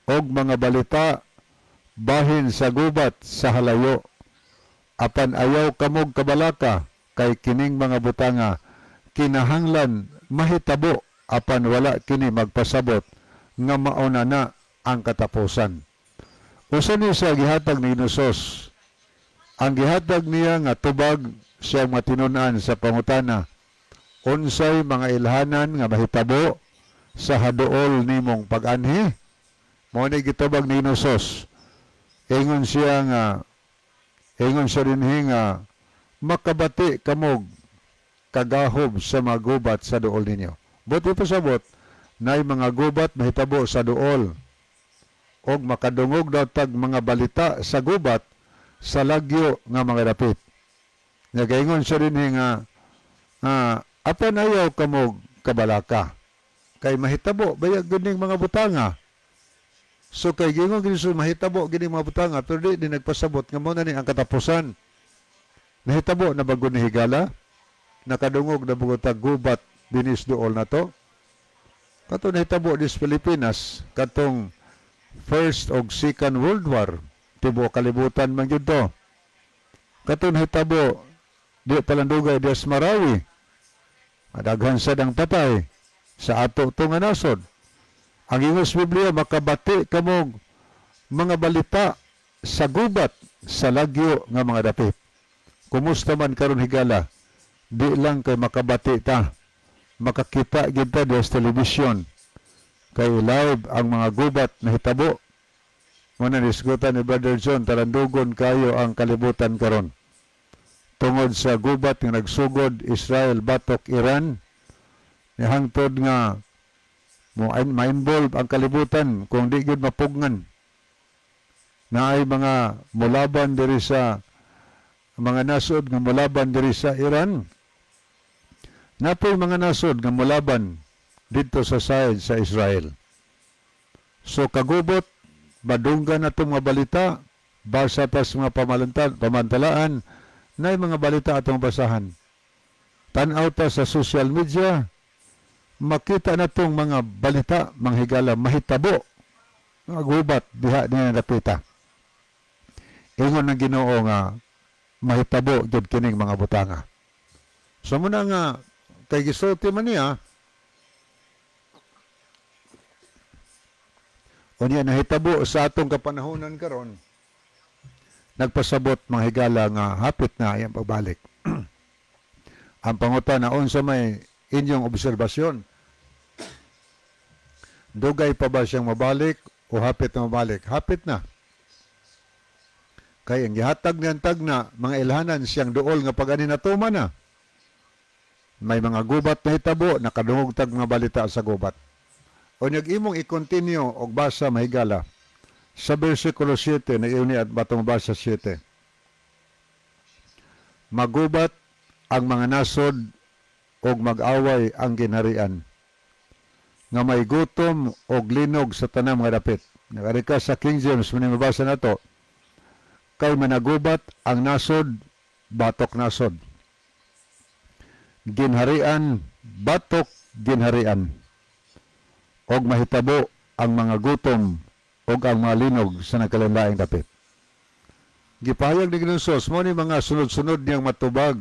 S2: og mga balita bahin sa gubat sa halayo, apan ayaw kamog kabalaka, kay kining mga butanga kinahanglan mahitabo, apan wala kini magpasabot nga mauna na ang katapusan. Usa ni sa gihatag ni Hesus? Ang gihatag niya nga tubag siyang matinunan sa pangutana, unsay mga ilhanan nga mahitabo sa haduol nimong pag-anhi? Mao ni gitubag ni Hesus. Ingon siya nga, ingon siya dinhi nga makabati kamog kagahob sa mga gubat sa duol ninyo. Buti pasabot, nay mga gubat mahitabo sa duol, og makadungog daw tag mga balita sa gubat sa lagyo nga mga dapit. Nagaingon siya dinhi nga apan ayaw kamog kabalaka, kay mahitabo bayag gining mga butanga. So kay gingon gini mahitabo gini mga butanga, pero di nagpasabot nga mao na ni ang katapusan. Nahitabo na bago ni higala, nakadungog na bago tag gubat dinis duol na to. Kato nahitabo dis Pilipinas katong First og Second World War, tibuok kalibutan man gyud to. Kato nahitabo di palandugay dias Marawi, madaghan sad ang patay sa ato to nga nasod. Ang ingos Biblia, makabati kamog mga balita sa gubat sa lagyo nga mga dapit. Kumusta man karon higala, di lang kay makabati ta, makakita gid ta dias telebisyon, kay live ang mga gubat na hitabo. Muna nisgutan ni Brother John, talandugon kayo ang kalibutan karon tungod sa gubat nga nagsugod Israel batok Iran, nihangtod nga mo ma-involve ang kalibutan kung di gyud mapugnan. Naay mga mulaban diri sa mga nasod nga mulaban diri sa Iran, napoy mga nasod nga mulaban didto sa side sa Israel. So kagubot, madunggan na itong mga balita, basa ta sa mga pamantalaan, na mga balita atong basahan. Tan-aw ta sa social media, makita na itong mga balita, mga higala, mahitabo, mga gubat, diha niya napita. Ingon ng Ginoo nga, mahitabo gyud kining mga butanga. So muna nga, kay gisulti man niya, unya nahitabo sa atong kapanahonan karon, nagpasabot mga higala nga hapit na iyang pagbalik. Ang pangutana, unsa may inyong obserbasyon? Dugay pa ba siyang mabalik o hapit na mabalik? Hapit na. Kay ang gihatag niyang tagna, mga ilhanan siyang duol nga pag-ani natuman na. May mga gubat na hitabo, nakadungog tag mga balita sa gubat. O nag-imong i-continue og basa mahigala sa versikulo 7 na iyon at batong basa 7. Magubat ang mga nasod og mag-away ang ginharian, nga may gutom og linog sa tanang mga dapit. Nakari ka sa King James, muna mabasa na to. Kay managubat ang nasod, batok nasod. Ginharian, batok ginharian. Og mahitabo ang mga gutom og ang mga linog sa nagkalanlaing dapit. Gipahayag ni Ginoong Hesus, mo ni mga sunod-sunod niyang matubag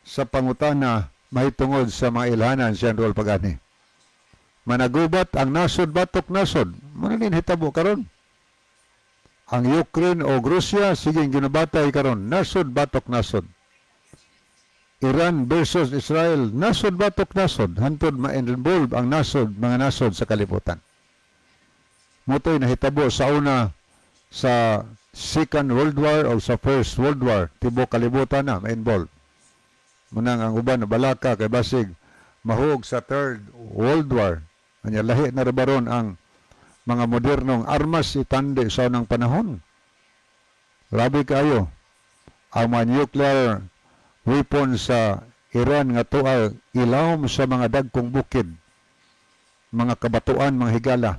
S2: sa pangutana mahitungod sa mga ilhanan siyang duol pag-ani. Managubat ang nasod, batok nasod. Muna din hitabo karon. Ang Ukraine o Russia sige ginabatay karon, nasod batok nasod. Iran versus Israel, nasod batok nasod, hantod ma-involve ang nasod, mga nasod sa kalibutan. Motoy nahitabo sa una sa Second World War o sa First World War, tibuok kalibutan na ma-involve. Munang ang uban na balaka kay basig mahug sa Third World War. Anya lahi na baron ang mga modernong armas itande sa unang panahon. Grabe kayo. Ang mga nuclear weapon sa Iran nga tuwa ilawom sa mga dagkong bukid, mga kabatuan, mga higala.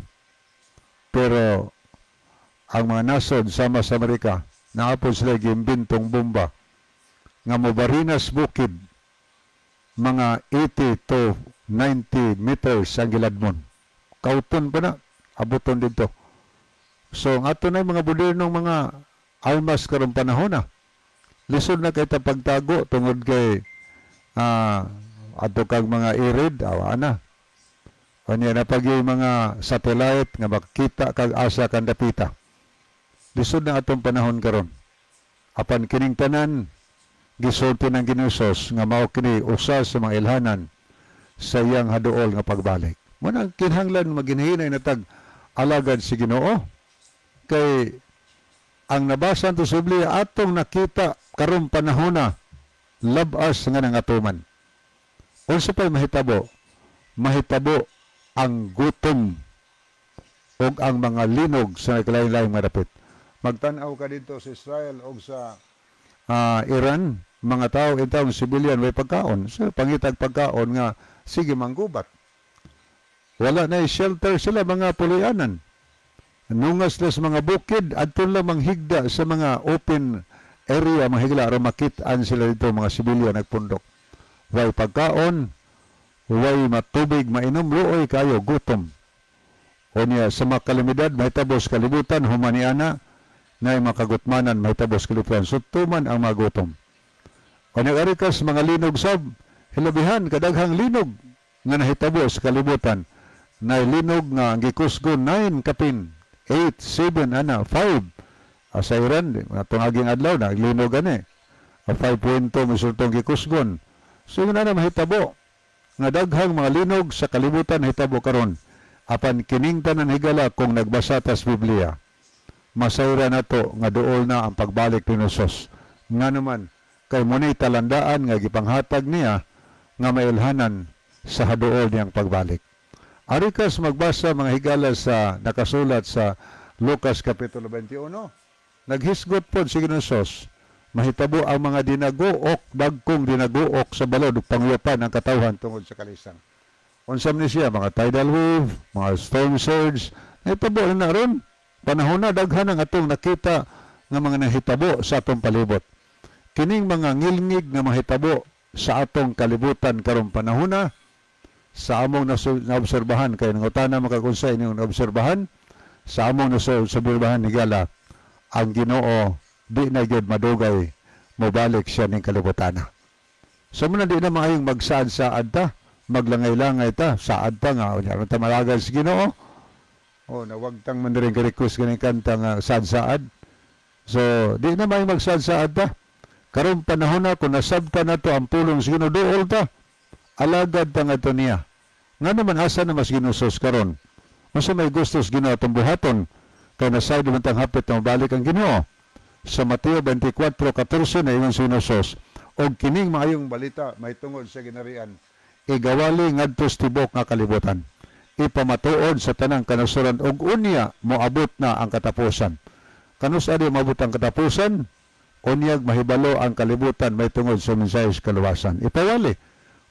S2: Pero ang mga nasod sama sa Amerika, naapod sila giimbentong bomba nga mobarinas bukid, mga 80 to 90 meters ang giladmon. Kauton pa na, abuton dito. So, ang ato na mga modernong mga armas karong panahon na. Lisod na kay ta pagtago tungod kay ato kag mga irid, awa na. Kanya na pag yung mga satellite nga makita kag asa kan dapita. Lisod na atong panahon karon. Apan kining tanan gisulti ng Ginoong nga mao kini usa sa mga ilhanan sa iyang haduol nga pagbalik. Mo nang kinahanglan maginhinay na tag alagad si Ginoo kay ang nabasa to sa Biblia atong nakita karong panahona labas nga nangatuman. Unsa pay mahitabo? Mahitabo ang gutom ug ang mga linog sa nagkalain-laing madapit. Magtan-aw ka dito sa Israel o sa Iran, mga tao intawong civilian way pagkaon. So, pangitag pagkaon nga sige manggubat. Wala na shelter sila, mga pulianan. Nungas sila sa mga bukid, adto lang manghigda sa mga open area, mahigla aron makit-an sila dito mga civilian nagpundok. Way pagkaon, way matubig, mainom, luoy kayo, gutom. O niya, sa mga kalamidad, mahitabo sa kalibutan, humaniana, na makagutmanan, mahitabo sa kalibutan. So, tuman ang mga gutom. O niya, arikas, mga linog sab, hilabihan, kadaghang linog nga nahitabo sa kalibutan. Na linog nga ang gikusgo 9 kapin, 8, 7, ana, 5. Sa Iran, atong aging adlaw, naglinog ani. 5.2 misultong gikusgon. So, yun na mahitabo nga daghang mga linog sa kalibutan hitabo karon. Apan kining tanan higala kung nagbasa tas Biblia, masayra nato nga duol na ang pagbalik ni Jesus. Nga naman kay munay talandaan nga gipanghatag niya nga mailhanan sa haduol niyang pagbalik. Arikas magbasa mga higala sa nakasulat sa Lucas Kapitulo 21. Naghisgot pod si Ginoong mahitabo ang mga dinaguok, dagkong dinaguok sa balod ug panglupan ang katawhan tungod sa kalisang. Unsa man siya, mga tidal wave, mga storm surge, nahitabo na ron. Panahon na daghan ang atong nakita nga mga nahitabo sa atong palibot. Kining mga ngilngig nga mahitabo sa atong kalibutan karong panahon na, sa among naobserbahan, kay nangutana makakunsay inyong naobserbahan, sa among naobserbahan higala, ang Ginoo di na gyud madugay mobalik siya ning kalibutan. So muna di na maayong magsaad-saad ta, maglangay-langay ta, saad ta nga unya ta malagad sa Ginoo. Oh, nawagtang man rin ka-request ganing kanta nga saad-saad. So di na maayong magsaad-saad ta. Karong panahon na kung nasabta na to ang pulong sa Ginoo, duol ta. Alagad ta nga to niya. Nga naman asa na mas Ginoo karon? Unsa may gusto sa Ginoo atong buhaton? Kay nasayod man tang hapit na mobalik ang Ginoo. Sa Mateo 24:14 na ingon si Hesus, og kining maayong balita may tungod sa ginarian, igawali ngadto sa tibuok nga kalibutan, ipamatuod sa tanang kanasuran, og unya moabot na ang katapusan. Kanus adi moabot ang katapusan? Unyag mahibalo ang kalibutan may tungod sa mensahe sa kaluwasan. Ipawali,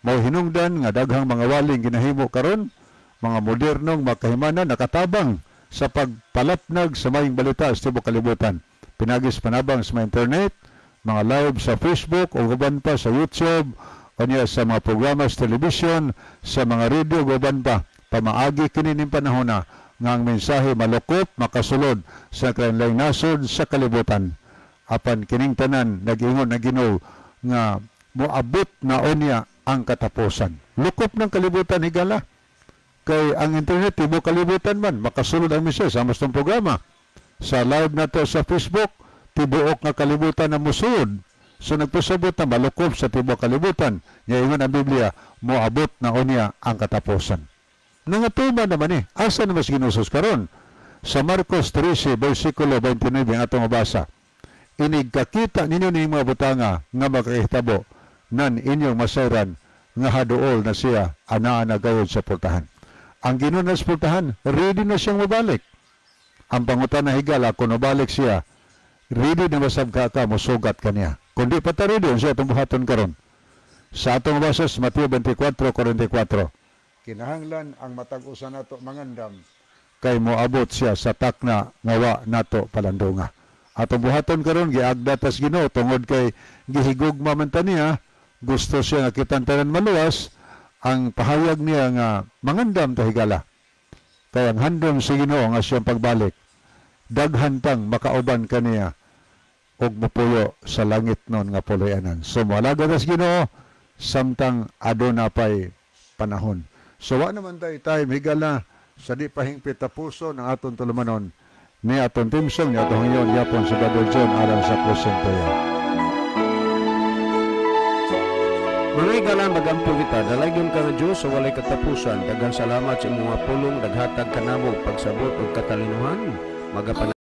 S2: mao hinungdan nga daghang mga waling ginahimo karon, mga modernong makahimanan nakatabang sa pagpalapnag sa maayong balita sa tibuok kalibutan. Pinagis panabang sa mga internet, mga live sa Facebook o uban pa sa YouTube, o niya sa mga programa sa television, sa mga radio, uban pa. Pamaagi kini ning panahon na nga ang mensahe malukop, makasulod sa kalain-laing nasod sa kalibutan. Apan kining tanan nag-ingon na Ginoo nga moabot na unya ang katapusan. Lukop ng kalibutan higala. Kay ang internet tibuok kalibutan man makasulod ang mensahe sa among programa. Sa live na to sa Facebook, tibuok nga kalibutan na musulod. So nagpasabot na malukop sa tibuok kalibutan. Niya ingon ang Biblia, moabot na unya ang katapusan. Nangatuman naman asa naman si Ginoo karon? Sa Marcos 13, versikulo 29 ang atong mabasa. Inig kakita ninyo ning mga butanga nga makahitabo, nan inyong masayran nga haduol na siya anaa na gayod sa pultahan. Ang Ginoo na sa pultahan, ready na siyang mabalik. Ang pangutana higala, kung nabalik siya, ready na masab ka ka, musugat ka niya. Kung di pa ta ready, unsa atong buhaton karon? Sa atong basa sa Mateo 24:44, kinahanglan ang matag usa nato mangandam kay moabot siya sa takna nga wa nato palandunga. Atong buhaton karon, giagda tas Ginoo tungod kay gihigugma man ta niya, gusto siya nga kitang tanan maluwas. Ang pahayag niya nga mangandam ta, higala. Kay ang handom sa Ginoo nga siyang pagbalik, daghan pang makauban kaniya og mupuyo sa langit nun nga puloy-anan. So moalagad tas Ginoo samtang aduna pay panahon. So wa naman tayo time, higala, sa di pa hingpit tapuso ng aton tulumanon ni aton theme song ni atong ngayon yapon sa Brother John alang sa closing prayer.
S3: Mga higala, magampo kita. Dalaygon ka nga Diyos sa walay katapusan. Daghang salamat sa imong mga pulong, naghatag kanamo pagsabot ug katalinuhan. Magapan